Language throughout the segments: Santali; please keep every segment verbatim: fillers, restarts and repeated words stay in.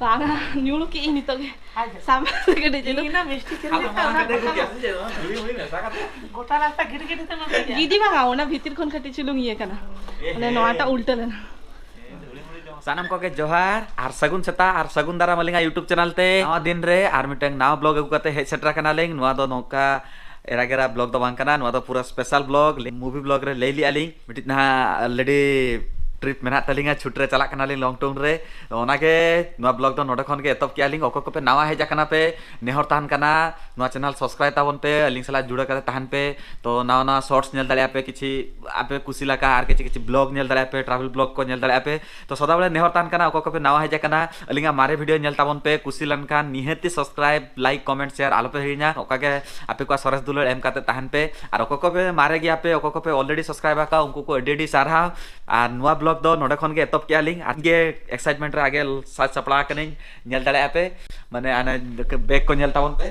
ᱵᱟᱝᱟ, ᱧᱩᱲᱩ ᱠᱮᱜ ᱤᱧ ᱱᱤᱛᱚᱜ ᱜᱮ᱾ ᱟᱡ ᱥᱟᱢᱟᱝ ᱨᱮ ᱠᱟᱹᱴᱤᱡ ᱪᱩᱞᱩᱝ᱾ ᱤᱧ ᱚᱱᱟ ᱢᱤᱥᱴᱤ ᱠᱷᱮᱞ ᱞᱮᱠᱟ ᱚᱱᱟ ᱠᱟᱛᱮ ᱜᱚᱴᱟ ᱜᱤᱰᱤ ᱠᱟᱛᱮ ᱜᱤᱰᱤ ᱵᱟᱝᱟ, ᱚᱱᱟ ᱵᱷᱤᱛᱤᱨ ᱠᱷᱚᱱ ᱠᱟᱹᱴᱤᱡ ᱪᱩᱞᱩᱝ ᱤᱭᱟᱹ ᱠᱟᱱᱟ᱾ ᱢᱟᱱᱮ ᱱᱚᱣᱟᱴᱟᱜ ᱩᱞᱴᱟᱹ ᱞᱮᱱᱟ᱾ ᱥᱟᱱᱟᱢ ᱠᱚᱜᱮ ᱡᱚᱦᱟᱨ ᱟᱨ ᱥᱟᱹᱜᱩᱱ ᱥᱮᱛᱟᱜ ᱟᱨ ᱥᱟᱹᱜᱩᱱ ᱫᱟᱨᱟᱢ ᱟᱹᱞᱤᱧᱟᱜ YouTube ᱪᱮᱱᱮᱞ ᱛᱮ᱾ ᱱᱟᱣᱟ ᱫᱤᱱ ᱨᱮ ᱟᱨ ᱢᱤᱫᱴᱟᱝ ᱱᱟᱣᱟ ᱵᱞᱚᱜ ᱟᱹᱜᱩ ᱠᱟᱛᱮ ᱦᱮᱡ ᱥᱮᱴᱮᱨ ᱟᱠᱟᱱᱟᱞᱤᱧ᱾ ᱱᱚᱣᱟ ᱫᱚ ᱱᱚᱝᱠᱟ ᱮᱨᱟ ᱜᱮᱨᱟ ᱵᱞᱚᱜ ᱫᱚ ᱵᱟᱝ ᱠᱟᱱᱟ, ᱱᱚᱣᱟ ᱫᱚ ᱯᱩᱨᱟᱹ ᱥᱯᱮᱥᱟᱞ ᱵᱞᱚᱜ᱾ ᱢᱩᱵᱷᱤ ᱵᱞᱚᱜ ᱨᱮ ᱞᱟᱹᱭ ᱞᱮᱜᱼᱟ ᱞᱤᱧ, ᱢᱤᱫᱴᱤᱡ ᱱᱟᱦᱟᱜ ᱞᱮᱰᱤ ᱴᱨᱤᱯ ᱢᱮᱱᱟᱜ ᱛᱟᱹᱞᱤᱧᱟ, ᱪᱷᱩᱴ ᱨᱮ ᱪᱟᱞᱟᱜ ᱠᱟᱱᱟᱞᱤᱧ ᱞᱚᱝ ᱴᱩᱨ ᱨᱮ᱾ ᱛᱚ ᱚᱱᱟᱜᱮ ᱱᱚᱣᱟ ᱵᱞᱚᱜ ᱫᱚ ᱱᱚᱰᱮ ᱠᱷᱚᱱ ᱜᱮ ᱮᱛᱚᱦᱚᱵ ᱠᱮᱜᱼᱟ ᱞᱤᱧ᱾ ᱚᱠᱚᱭ ᱠᱚᱯᱮ ᱱᱟᱣᱟ ᱦᱮᱡ ᱟᱠᱟᱱᱟ ᱯᱮ, ᱱᱮᱦᱚᱨ ᱛᱟᱦᱮᱱ ᱠᱟᱱᱟ, ᱱᱚᱣᱟ ᱪᱮᱱᱮᱞ ᱥᱟᱵᱥᱠᱨᱟᱭᱤᱵ ᱛᱟᱵᱚᱱ ᱯᱮ, ᱟᱹᱞᱤᱧ ᱥᱟᱞᱟᱜ ᱡᱩᱲᱟᱹ ᱠᱟᱛᱮ ᱛᱟᱦᱮᱱ ᱯᱮ᱾ ᱛᱚ ᱱᱟᱣᱟ ᱱᱟᱣᱟ ᱥᱚᱨᱴᱥ ᱧᱮᱞ ᱫᱟᱲᱮᱭᱟᱜᱼᱟ ᱯᱮ, ᱠᱤᱪᱷᱤ ᱟᱯᱮ ᱠᱩᱥᱤ ᱞᱮᱠᱟ ᱟᱨ ᱠᱤᱪᱷᱤ ᱠᱤᱪᱷᱤ ᱵᱞᱚᱜ ᱧᱮᱞ ᱫᱟᱲᱮᱭᱟᱜᱼᱟ ᱯᱮ, ᱴᱨᱟᱵᱷᱮᱞ ᱵᱞᱚᱜ ᱠᱚ ᱧᱮᱞ ᱫᱟᱲᱮᱭᱟᱜᱼᱟ ᱯᱮ᱾ ᱛᱚ ᱥᱚᱫᱟ ᱵᱮᱲᱟ ᱱᱮᱦᱚᱨ ᱛᱟᱦᱮᱱ ᱠᱟᱱᱟ, ᱚᱠᱚᱭ ᱠᱚᱯᱮ ᱱᱟᱣᱟ ᱦᱮᱡ ᱟᱠᱟᱱᱟ, ᱟᱹᱞᱤᱧᱟᱜ ᱢᱟᱨᱮ ᱵᱷᱤᱰᱤᱭᱳ ᱧᱮᱞ ᱛᱟᱵᱚᱱ ᱯᱮ, ᱠᱩᱥᱤ ᱞᱮᱱᱠᱷᱟᱱ ᱱᱤᱦᱟᱹᱛᱤ ᱥᱟᱵᱥᱠᱨᱟᱭᱤᱵ, ᱞᱟᱭᱤᱠ, ᱠᱚᱢᱮᱱᱴ, ᱥᱮᱭᱟᱨ ᱟᱞᱚ ᱯᱮ ᱦᱤᱲᱤᱧᱟ᱾ ᱚᱱᱠᱟ ᱜᱮ ᱟᱯᱮ ᱠᱚᱣᱟᱜ ᱥᱚᱨᱮᱥ ᱫᱩᱞᱟᱹᱲ ᱮᱢ ᱠᱟᱛᱮ ᱛᱟᱦᱮᱱ ᱯᱮ᱾ ᱟᱨ ᱚᱠᱚᱭ ᱠᱚᱯᱮ ᱢᱟᱨᱮ ᱜᱮᱭᱟ ᱯᱮ, ᱚᱠᱚᱭ ᱠᱚᱯᱮ ᱚᱞᱨᱮᱰᱤ ᱥᱟᱵᱥᱠᱨᱟᱭᱤᱵ ᱟᱠᱟᱫ, ᱩᱱᱠᱩ ᱠᱚ ᱟᱹᱰᱤ ᱟᱹᱰᱤ ᱥᱟᱨᱦᱟᱣ᱾ ᱟᱨ ᱱᱚᱣᱟ ᱵᱞᱚᱜ ᱫᱚ ᱱᱚᱰᱮ ᱠᱷᱚᱱ ᱜᱮ ᱮᱛᱚᱦᱚᱵ ᱠᱮᱜᱼᱟ ᱞᱤᱧ᱾ ᱟᱨ ᱜᱮ ᱮᱠᱥᱟᱭᱤᱴᱢᱮᱱᱴ ᱨᱮ ᱟᱜᱮ ᱥᱟᱡᱽ ᱥᱟᱯᱲᱟᱣ ᱠᱟᱹᱱᱟᱹᱧ, ᱧᱮᱞ ᱫᱟᱲᱮᱭᱟᱜᱼᱟ ᱯᱮ᱾ ᱢᱟᱱᱮ ᱟᱱᱮ ᱵᱮᱜᱽ ᱠᱚ ᱧᱮᱞ ᱛᱟᱵᱚᱱ ᱯᱮ,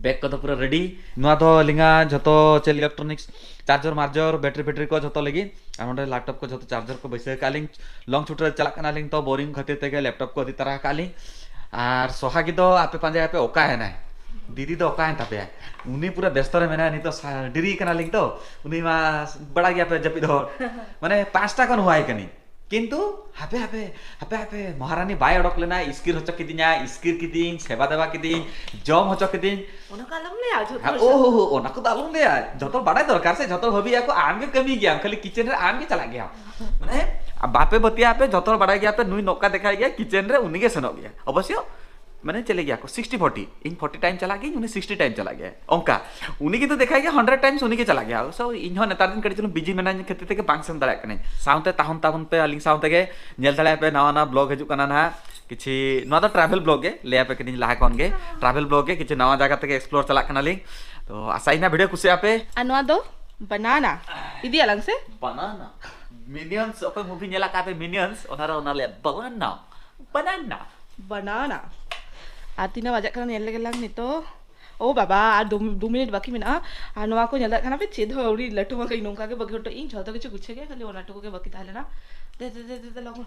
ᱵᱮᱜᱽ ᱠᱚᱫᱚ ᱯᱩᱨᱟᱹ ᱨᱮᱰᱤ᱾ ᱱᱚᱣᱟ ᱫᱚ ᱟᱹᱞᱤᱧᱟᱜ ᱡᱷᱚᱛᱚ ᱪᱮᱫ ᱤᱞᱮᱠᱴᱨᱚᱱᱤᱠᱥ, ᱪᱟᱨᱡᱚᱨ ᱢᱟᱨᱡᱚᱨ, ᱵᱮᱴᱨᱤ ᱯᱷᱮᱴᱨᱤ ᱠᱚ ᱡᱷᱚᱛᱚ ᱞᱟᱹᱜᱤᱫ᱾ ᱟᱨ ᱱᱚᱰᱮ ᱞᱮᱯᱴᱚᱯ ᱠᱚ ᱡᱷᱚᱛᱚ ᱪᱟᱨᱡᱚᱨ ᱠᱚ ᱵᱟᱹᱭᱥᱟᱹᱣ ᱠᱟᱜᱼᱟ ᱞᱤᱧ᱾ ᱞᱚᱝ ᱪᱷᱩᱴ ᱨᱮ ᱪᱟᱞᱟᱜ ᱠᱟᱱᱟᱞᱤᱧ, ᱛᱚ ᱵᱳᱨᱤᱝ ᱠᱷᱟᱹᱛᱤᱨ ᱛᱮᱜᱮ ᱞᱮᱯᱴᱚᱯ ᱠᱚ ᱤᱫᱤ ᱛᱟᱨᱟ ᱠᱟᱜᱼᱟ ᱞᱤᱧ᱾ ᱟᱨ ᱥᱚᱦᱟᱜᱤ ᱫᱚ ᱟᱯᱮ ᱯᱟᱸᱡᱟᱭᱟᱯᱮ ᱚᱠᱟᱭᱮᱱᱟᱭ, ᱫᱤᱫᱤ ᱫᱚ ᱚᱠᱟᱭᱮᱱ ᱛᱟᱯᱮᱭᱟᱭ? ᱩᱱᱤ ᱯᱩᱨᱟᱹ ᱵᱮᱥᱛᱚ ᱨᱮ ᱢᱮᱱᱟᱭᱟ, ᱱᱤᱛᱚᱜ ᱥᱟ-, ᱰᱮᱨᱤ ᱠᱟᱱᱟᱞᱤᱧ ᱛᱚ᱾ ᱩᱱᱤ ᱢᱟ ᱵᱟᱲᱟᱭ ᱜᱮᱭᱟᱯᱮ ᱡᱟᱹᱯᱤᱫ ᱦᱚᱲ, ᱢᱟᱱᱮ ᱯᱟᱸᱪᱴᱟ ᱠᱷᱚᱱ ᱦᱚᱦᱚᱣᱟᱭ ᱠᱟᱹᱱᱟᱹᱧ᱾ ᱠᱤᱱᱛᱩ ᱦᱟᱯᱮ, ᱦᱟᱯᱮ, ᱦᱟᱯᱮ, ᱦᱟᱯᱮ, ᱢᱚᱦᱟᱨᱟᱱᱤ ᱵᱟᱭ ᱚᱰᱚᱠ ᱞᱮᱱᱟ, ᱤᱥᱠᱤᱨ ᱦᱚᱪᱚ ᱠᱤᱫᱤᱧᱟ, ᱤᱥᱠᱤᱨ ᱠᱤᱫᱤᱧ, ᱥᱮᱵᱟ ᱫᱮᱵᱟ ᱠᱤᱫᱤᱧ, ᱡᱚᱢ ᱦᱚᱪᱚ ᱠᱤᱫᱤᱧ᱾ ᱚᱱᱟ ᱠᱚ ᱟᱞᱚᱢ ᱞᱟᱹᱭᱟ, ᱡᱷᱚᱛᱚ ᱦᱮᱸ, ᱦᱚᱲ ᱳ ᱦᱳ ᱦᱳ, ᱚᱱᱟ ᱠᱚᱫᱚ ᱟᱞᱚᱢ ᱞᱟᱹᱭᱟ᱾ ᱡᱷᱚᱛᱚ ᱵᱟᱲᱟᱭ ᱫᱚᱨᱠᱟᱨ ᱥᱮ, ᱡᱷᱚᱛᱚ ᱵᱷᱟᱹᱵᱤᱭᱟ ᱠᱚ ᱟᱢ ᱜᱮ ᱠᱟᱹᱢᱤ ᱜᱮᱭᱟᱢ, ᱠᱷᱟᱹᱞᱤ ᱠᱤᱪᱮᱱ ᱨᱮ ᱟᱢ ᱜᱮ ᱪᱟᱞᱟᱜ ᱜᱮᱭᱟᱢ᱾ ᱢᱟᱱᱮ ᱵᱟᱯᱮ ᱯᱟᱹᱛᱭᱟᱹᱜᱼᱟ ᱯᱮ, ᱡᱷᱚᱛᱚ ᱦᱚᱲ ᱵᱟᱲᱟᱭ ᱜᱮᱭᱟ ᱯᱮ, ᱱᱩᱭ ᱱᱚᱝᱠᱟ ᱫᱮᱠᱷᱟᱭ ᱜᱮᱭᱟ, ᱠᱤᱪᱮᱱ ᱨᱮ ᱩᱱᱤ ᱜᱮ ᱥᱮᱱᱚᱜ ᱜᱮᱭᱟ᱾ ᱚᱵᱚᱥᱥᱚ ᱢᱟᱱᱮ ᱪᱮᱫ ᱞᱟᱹᱭ ᱜᱮᱭᱟ ᱠᱚ, ᱥᱤᱠᱥᱴᱤ ᱯᱷᱳᱨᱴᱤ, ᱤᱧ ᱯᱷᱳᱨᱴᱤ ᱴᱟᱭᱤᱢ ᱪᱟᱞᱟᱜ ᱜᱤᱭᱟᱹᱧ, ᱩᱱᱤ ᱥᱤᱠᱥᱴᱤ ᱴᱟᱭᱤᱢ ᱪᱟᱞᱟᱜ ᱜᱮᱭᱟᱭ᱾ ᱚᱱᱠᱟ ᱩᱱᱤ ᱠᱤᱱᱛᱩ ᱫᱮᱠᱷᱟᱭ ᱜᱮᱭᱟ ᱦᱟᱱᱰᱨᱮᱰ ᱴᱟᱭᱤᱢᱥ ᱩᱱᱤ ᱜᱮ ᱪᱟᱞᱟᱜ ᱜᱮᱭᱟ᱾ ᱥᱚ ᱤᱧ ᱦᱚᱸ ᱱᱮᱛᱟᱨ ᱫᱤᱱ ᱠᱟᱹᱴᱤᱡ ᱪᱩᱞᱩᱝ ᱵᱤᱡᱤ ᱢᱮᱱᱟᱧ ᱠᱷᱟᱹᱛᱤᱨ ᱛᱮᱜᱮ ᱵᱟᱝ ᱥᱮᱱ ᱫᱟᱲᱮᱭᱟᱜ ᱠᱟᱹᱱᱟᱹᱧ᱾ ᱥᱟᱶᱛᱮ ᱛᱟᱦᱮᱱ ᱛᱟᱵᱚᱱ ᱯᱮ, ᱟᱹᱞᱤᱧ ᱥᱟᱶ ᱛᱮᱜᱮ ᱧᱮᱞ ᱫᱟᱲᱮᱭᱟᱜ ᱯᱮ ᱱᱟᱣᱟ ᱱᱟᱣᱟ ᱵᱞᱚᱜ ᱦᱤᱡᱩᱜ ᱠᱟᱱᱟ ᱱᱟᱦᱟᱜ᱾ ᱠᱤᱪᱷᱤ ᱱᱚᱣᱟ ᱫᱚ ᱴᱨᱟᱵᱷᱮᱞ ᱵᱞᱚᱜ ᱜᱮ, ᱞᱟᱹᱭ ᱟᱯᱮ ᱠᱟᱹᱱᱟᱹᱧ ᱞᱟᱦᱟ ᱠᱷᱚᱱ ᱜᱮ, ᱴᱨᱟᱵᱷᱮᱞ ᱵᱞᱚᱜ ᱜᱮ, ᱠᱤᱪᱷᱤ ᱱᱟᱣᱟ ᱡᱟᱭᱜᱟ ᱛᱮᱜᱮ ᱮᱠᱥᱯᱞᱳᱨ ᱪᱟᱞᱟᱜ ᱠᱟᱱᱟᱞᱤᱧ᱾ ᱛᱚ ᱟᱥᱟᱭᱤᱧ ᱱᱟᱦᱟᱜ ᱵᱷᱤᱰᱤᱭᱳ ᱠᱩᱥᱤᱭᱟᱜ ᱯᱮ᱾ ᱟᱨ ᱱᱚᱣᱟ ᱫᱚ ᱵᱟᱱᱟᱱᱟ, ᱤᱫᱤᱭᱟᱞᱟᱝ ᱥᱮ? ᱵᱟᱱᱟᱱᱟ, ᱢᱤᱱᱤᱭᱚᱱᱥ, ᱚᱠᱚᱭ ᱢᱩᱵᱷᱤ ᱧᱮᱞ ᱟᱠᱟᱫ ᱯᱮ ᱢᱤᱱᱤᱭᱚᱱᱥ, ᱚᱱᱟ ᱨᱮ ᱚᱱᱟ ᱞᱟᱹᱭᱟ ᱵᱟᱱᱟᱱᱟ, ᱵᱟᱱᱟᱱᱟ᱾ ᱵᱟᱱᱟᱱᱟ᱾ ᱟᱨ ᱛᱤᱱᱟᱹᱜ ᱵᱟᱡᱟᱜ ᱠᱟᱱᱟ ᱧᱮᱞ ᱞᱮᱜᱮ ᱞᱟᱝ ᱱᱤᱛᱚᱜ᱾ ᱳ ᱵᱟᱵᱟ, ᱟᱨ ᱫᱩ, ᱫᱩ ᱢᱤᱱᱤᱴ ᱵᱟᱹᱠᱤ ᱢᱮᱱᱟᱜᱼᱟ᱾ ᱟᱨ ᱱᱚᱣᱟ ᱠᱚ ᱧᱮᱞ ᱫᱟᱲᱮᱭᱟᱜ ᱠᱟᱱᱟ ᱯᱮ, ᱪᱮᱫ ᱦᱚᱸ ᱟᱹᱣᱨᱤ ᱞᱟᱹᱴᱩ ᱢᱟ ᱠᱟᱹᱧ, ᱱᱚᱝᱠᱟ ᱜᱮ ᱵᱟᱹᱜᱤ ᱦᱚᱴᱚ ᱤᱧ, ᱡᱷᱚᱛᱚ ᱠᱤᱪᱷᱩ ᱜᱩᱪᱷᱟᱹ ᱜᱮ, ᱠᱷᱟᱹᱞᱤ ᱚᱱᱟ ᱴᱩᱠᱩ ᱜᱮ ᱵᱟᱹᱠᱤ ᱛᱟᱦᱮᱸ ᱞᱮᱱᱟ᱾ ᱫᱮ, ᱫᱮ, ᱫᱮ, ᱫᱮ, ᱫᱮ, ᱞᱚᱜᱚᱱ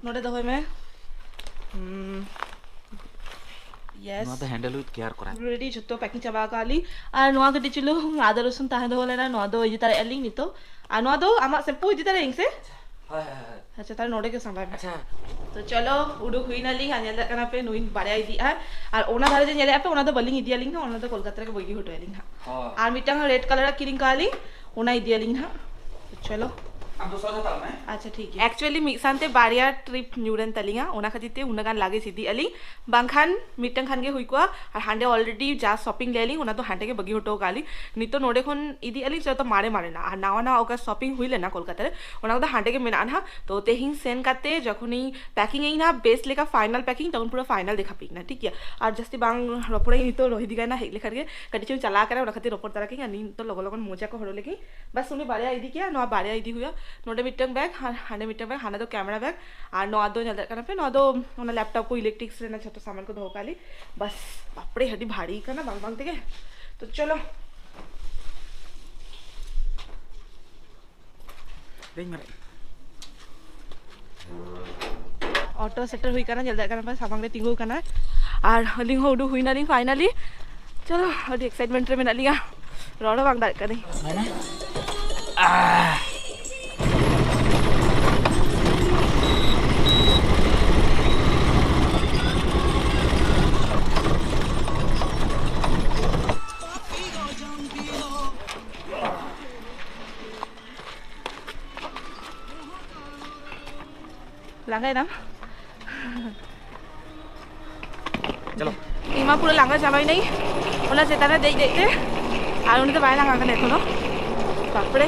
ᱱᱚᱰᱮ ᱫᱚᱦᱚᱭ ᱢᱮ᱾ ᱦᱩᱸ, Yes. ᱱᱚᱣᱟ ᱫᱚ handle with care ᱠᱚᱨᱟᱣ᱾ Already ᱡᱷᱚᱛᱚ packing ᱪᱟᱵᱟ ᱟᱠᱟᱫ ᱞᱤᱧ᱾ ᱟᱨ ᱱᱚᱣᱟ ᱠᱟᱹᱴᱤᱡ ᱪᱩᱞᱩᱝ ᱟᱫᱟ ᱨᱚᱥᱩᱱ ᱛᱟᱦᱮᱸ ᱫᱚᱦᱚ ᱞᱮᱱᱟ, ᱱᱚᱣᱟ ᱫᱚ ᱤᱫᱤ ᱛᱟᱨᱟᱭᱮᱫᱼᱟ ᱞᱤᱧ ᱱᱤᱛᱚᱜ᱾ ᱟᱨ ᱱᱚᱣᱟ ᱫᱚ ᱟᱢᱟᱜ shampoo ᱤᱫᱤ ᱛᱟᱨᱟᱭᱟᱹᱧ ᱥᱮ? ᱦᱳᱭ, ᱦᱳᱭ, ᱦᱳᱭ᱾ ᱟᱪᱪᱷᱟ, ᱛᱟᱦᱞᱮ ᱱᱚᱰᱮ ᱜᱮ ᱥᱟᱢᱵᱟᱭ ᱢᱮ᱾ ᱟᱪᱪᱷᱟ᱾ ᱛᱚ ᱪᱚᱞᱚ, ᱩᱰᱩᱠ ᱦᱩᱭ ᱱᱟᱞᱤᱧ ᱟᱨ ᱧᱮᱞ ᱫᱟᱲᱮᱭᱟᱜ ᱠᱟᱱᱟ ᱯᱮ, ᱱᱩᱭ ᱵᱟᱨᱭᱟ ᱤᱫᱤᱜᱼᱟ᱾ ᱟᱨ ᱚᱱᱟ ᱫᱷᱟᱨᱮ ᱡᱮ ᱧᱮᱞᱮᱫᱼᱟ ᱯᱮ, ᱚᱱᱟ ᱫᱚ ᱵᱟᱹᱞᱤᱧ ᱤᱫᱤᱭᱟᱞᱤᱧ ᱦᱟᱸᱜ, ᱚᱱᱟ ᱫᱚ ᱠᱳᱞᱠᱟᱛᱟ ᱨᱮᱜᱮ ᱵᱟᱹᱜᱤ ᱦᱚᱴᱚ ᱟᱹᱞᱤᱧ ᱦᱟᱸᱜ᱾ ᱦᱳᱭ᱾ ᱟᱨ ᱢᱤᱫᱴᱟᱝ red colour ᱟᱜ ᱠᱤᱨᱤᱧ ᱠᱟᱜᱼᱟ ᱞᱤᱧ, ᱚᱱᱟ ᱤᱫᱤᱭᱟᱞᱤᱧ ᱦᱟᱸᱜ᱾ ᱛᱚ ᱪᱚᱞᱚ᱾ ᱟᱢ ᱫᱚ ᱥᱚᱡᱷᱮ ᱛᱟᱲᱟᱢ ᱢᱮ᱾ ᱟᱪᱪᱷᱟ, ᱴᱷᱤᱠ ᱜᱮᱭᱟ᱾ Actually, ᱢᱤᱫ ᱥᱟᱶᱛᱮ ᱵᱟᱨᱭᱟ trip ᱧᱩᱨᱮᱱ ᱛᱟᱹᱞᱤᱧᱟ, ᱚᱱᱟ ᱠᱷᱟᱹᱛᱤᱨ ᱛᱮ ᱩᱱᱟᱹᱜ ᱜᱟᱱ luggage ᱤᱫᱤᱭᱮᱫᱼᱟ ᱞᱤᱧ᱾ ᱵᱟᱝᱠᱷᱟᱱ ᱢᱤᱫᱴᱟᱝ ᱠᱷᱟᱱ ᱜᱮ ᱦᱩᱭ ᱠᱚᱜᱼᱟ᱾ ᱟᱨ ᱦᱟᱸᱰᱮ already ᱡᱟ shopping ᱞᱮᱫᱼᱟ ᱞᱤᱧ, ᱚᱱᱟ ᱫᱚ ᱦᱟᱸᱰᱮ ᱜᱮ ᱵᱟᱹᱜᱤ ᱦᱚᱴᱚ ᱠᱟᱜᱼᱟ ᱞᱤᱧ᱾ ᱱᱤᱛᱚᱜ ᱱᱚᱰᱮ ᱠᱷᱚᱱ ᱤᱫᱤᱭᱮᱫᱼᱟ ᱞᱤᱧ, ᱡᱚᱛᱚ ᱢᱟᱨᱮ ᱢᱟᱨᱮᱱᱟᱜ᱾ ᱟᱨ ᱱᱟᱣᱟ ᱱᱟᱣᱟ ᱚᱠᱟ shopping ᱦᱩᱭ ᱞᱮᱱᱟ ᱠᱳᱞᱠᱟᱛᱟ ᱨᱮ, ᱚᱱᱟ ᱠᱚᱫᱚ ᱦᱟᱸᱰᱮ ᱜᱮ ᱢᱮᱱᱟᱜᱼᱟ ᱱᱟᱦᱟᱜ᱾ ᱛᱚ ᱛᱮᱦᱮᱧ ᱥᱮᱱ ᱠᱟᱛᱮ ᱡᱚᱠᱷᱚᱱᱤᱧ packing ᱟᱹᱧ ᱱᱟᱦᱟᱜ, ᱵᱮᱥ ᱞᱮᱠᱟ final packing, ᱛᱚᱠᱷᱚᱱ ᱯᱩᱨᱟᱹ final ᱫᱮᱠᱷᱟ ᱯᱮ ᱠᱟᱱᱟ, ᱴᱷᱤᱠ ᱜᱮᱭᱟ? ᱟᱨ ᱡᱟᱹᱥᱛᱤ ᱵᱟᱝ ᱨᱚᱯᱚᱲᱟᱹᱧ ᱱᱤᱛᱚᱜ, ᱨᱳᱦᱤᱛ ᱫᱤ ᱜᱟᱭ ᱱᱟ ᱦᱮᱡ ᱞᱮᱠᱷᱟᱱ ᱜᱮ ᱠᱟᱹᱴᱤᱡ ᱪᱩᱞᱩᱝ ᱪᱟᱞᱟᱣ ᱠᱟᱱᱟ, ᱚᱱᱟ ᱠᱷᱟᱹᱛᱤᱨ ᱨᱚᱯᱚᱲ ᱛᱟᱨᱟ ᱠᱟᱹᱧ᱾ ᱟᱨ ᱱᱤᱛᱚᱜ ᱞᱚᱜᱚ ᱞᱚᱜᱚᱱ ᱢᱚᱡᱟ ᱠᱚ ᱦᱚᱨᱚᱜ ᱞᱮᱜᱤᱧ᱾ ᱵᱟᱥ, ᱩᱱᱤ ᱵᱟᱨᱭᱟ ᱤᱫᱤ ᱠᱮᱭᱟ, ᱱᱚᱣᱟ ᱵᱟᱨᱭᱟ ᱤᱫᱤ ᱦᱩᱭᱩᱜᱼᱟ᱾ ᱱᱚᱰᱮ ᱢᱤᱫᱴᱟᱝ bag, ᱦᱟ-, ᱦᱟᱸᱰᱮ ᱢᱤᱫᱴᱟᱝ bag, ᱦᱟᱱᱟ ᱫᱚ camera bag, ᱟᱨ ᱱᱚᱣᱟ ᱫᱚ ᱧᱮᱞ ᱫᱟᱲᱮᱭᱟᱜ ᱠᱟᱱᱟ ᱯᱮ, ᱱᱚᱣᱟ ᱫᱚ ᱚᱱᱟ laptop ᱠᱚ, electrics ᱨᱮᱱᱟᱜ ᱡᱷᱚᱛᱚ ᱥᱟᱢᱟᱱ ᱠᱚ ᱫᱚᱦᱚ ᱠᱟᱜᱼᱟ ᱞᱤᱧ᱾ ᱵᱟᱥ, ᱵᱟᱯᱨᱮ, ᱟᱹᱰᱤ ᱵᱷᱟᱨᱤ ᱠᱟᱱᱟ ᱵᱟᱝ ᱵᱟᱝ ᱛᱮᱜᱮ᱾ ᱛᱚ ᱪᱚᱞᱚ᱾ ᱫᱮᱡ ᱢᱮ᱾ ᱚᱴᱳ ᱥᱮᱴᱮᱨ ᱦᱩᱭ ᱠᱟᱱᱟ, ᱧᱮᱞ ᱫᱟᱲᱮᱭᱟᱜ ᱠᱟᱱᱟ ᱯᱮ, ᱥᱟᱢᱟᱝ ᱨᱮ ᱛᱤᱸᱜᱩ ᱠᱟᱱᱟ᱾ ᱟᱨ ᱟᱹᱞᱤᱧ ᱦᱚᱸ ᱩᱰᱩᱠ ᱦᱩᱭ ᱱᱟᱞᱤᱧ finally᱾ ᱪᱚᱞᱚ, ᱟᱹᱰᱤ excitement ᱨᱮ ᱢᱮᱱᱟᱜ ᱞᱤᱧᱟ, ᱨᱚᱲ ᱦᱚᱸ ᱵᱟᱝ ᱫᱟᱲᱮᱭᱟᱜ ᱠᱟᱹᱱᱟᱹᱧ᱾ ᱞᱟᱸᱜᱟᱭᱮᱱᱟᱢ? ᱪᱚᱞᱚ᱾ ᱤᱧ ᱢᱟ ᱯᱩᱨᱟᱹ ᱞᱟᱸᱜᱟ ᱪᱟᱵᱟᱭᱮᱱᱟᱹᱧ ᱚᱱᱟ ᱪᱮᱛᱟᱱ ᱨᱮ ᱫᱮᱡ ᱫᱮᱡ ᱛᱮ, ᱟᱨ ᱩᱱᱤ ᱫᱚ ᱵᱟᱭ ᱞᱟᱸᱜᱟ ᱠᱟᱱᱟ ᱮᱠᱷᱚᱱᱳ᱾ ᱵᱟᱯᱨᱮ,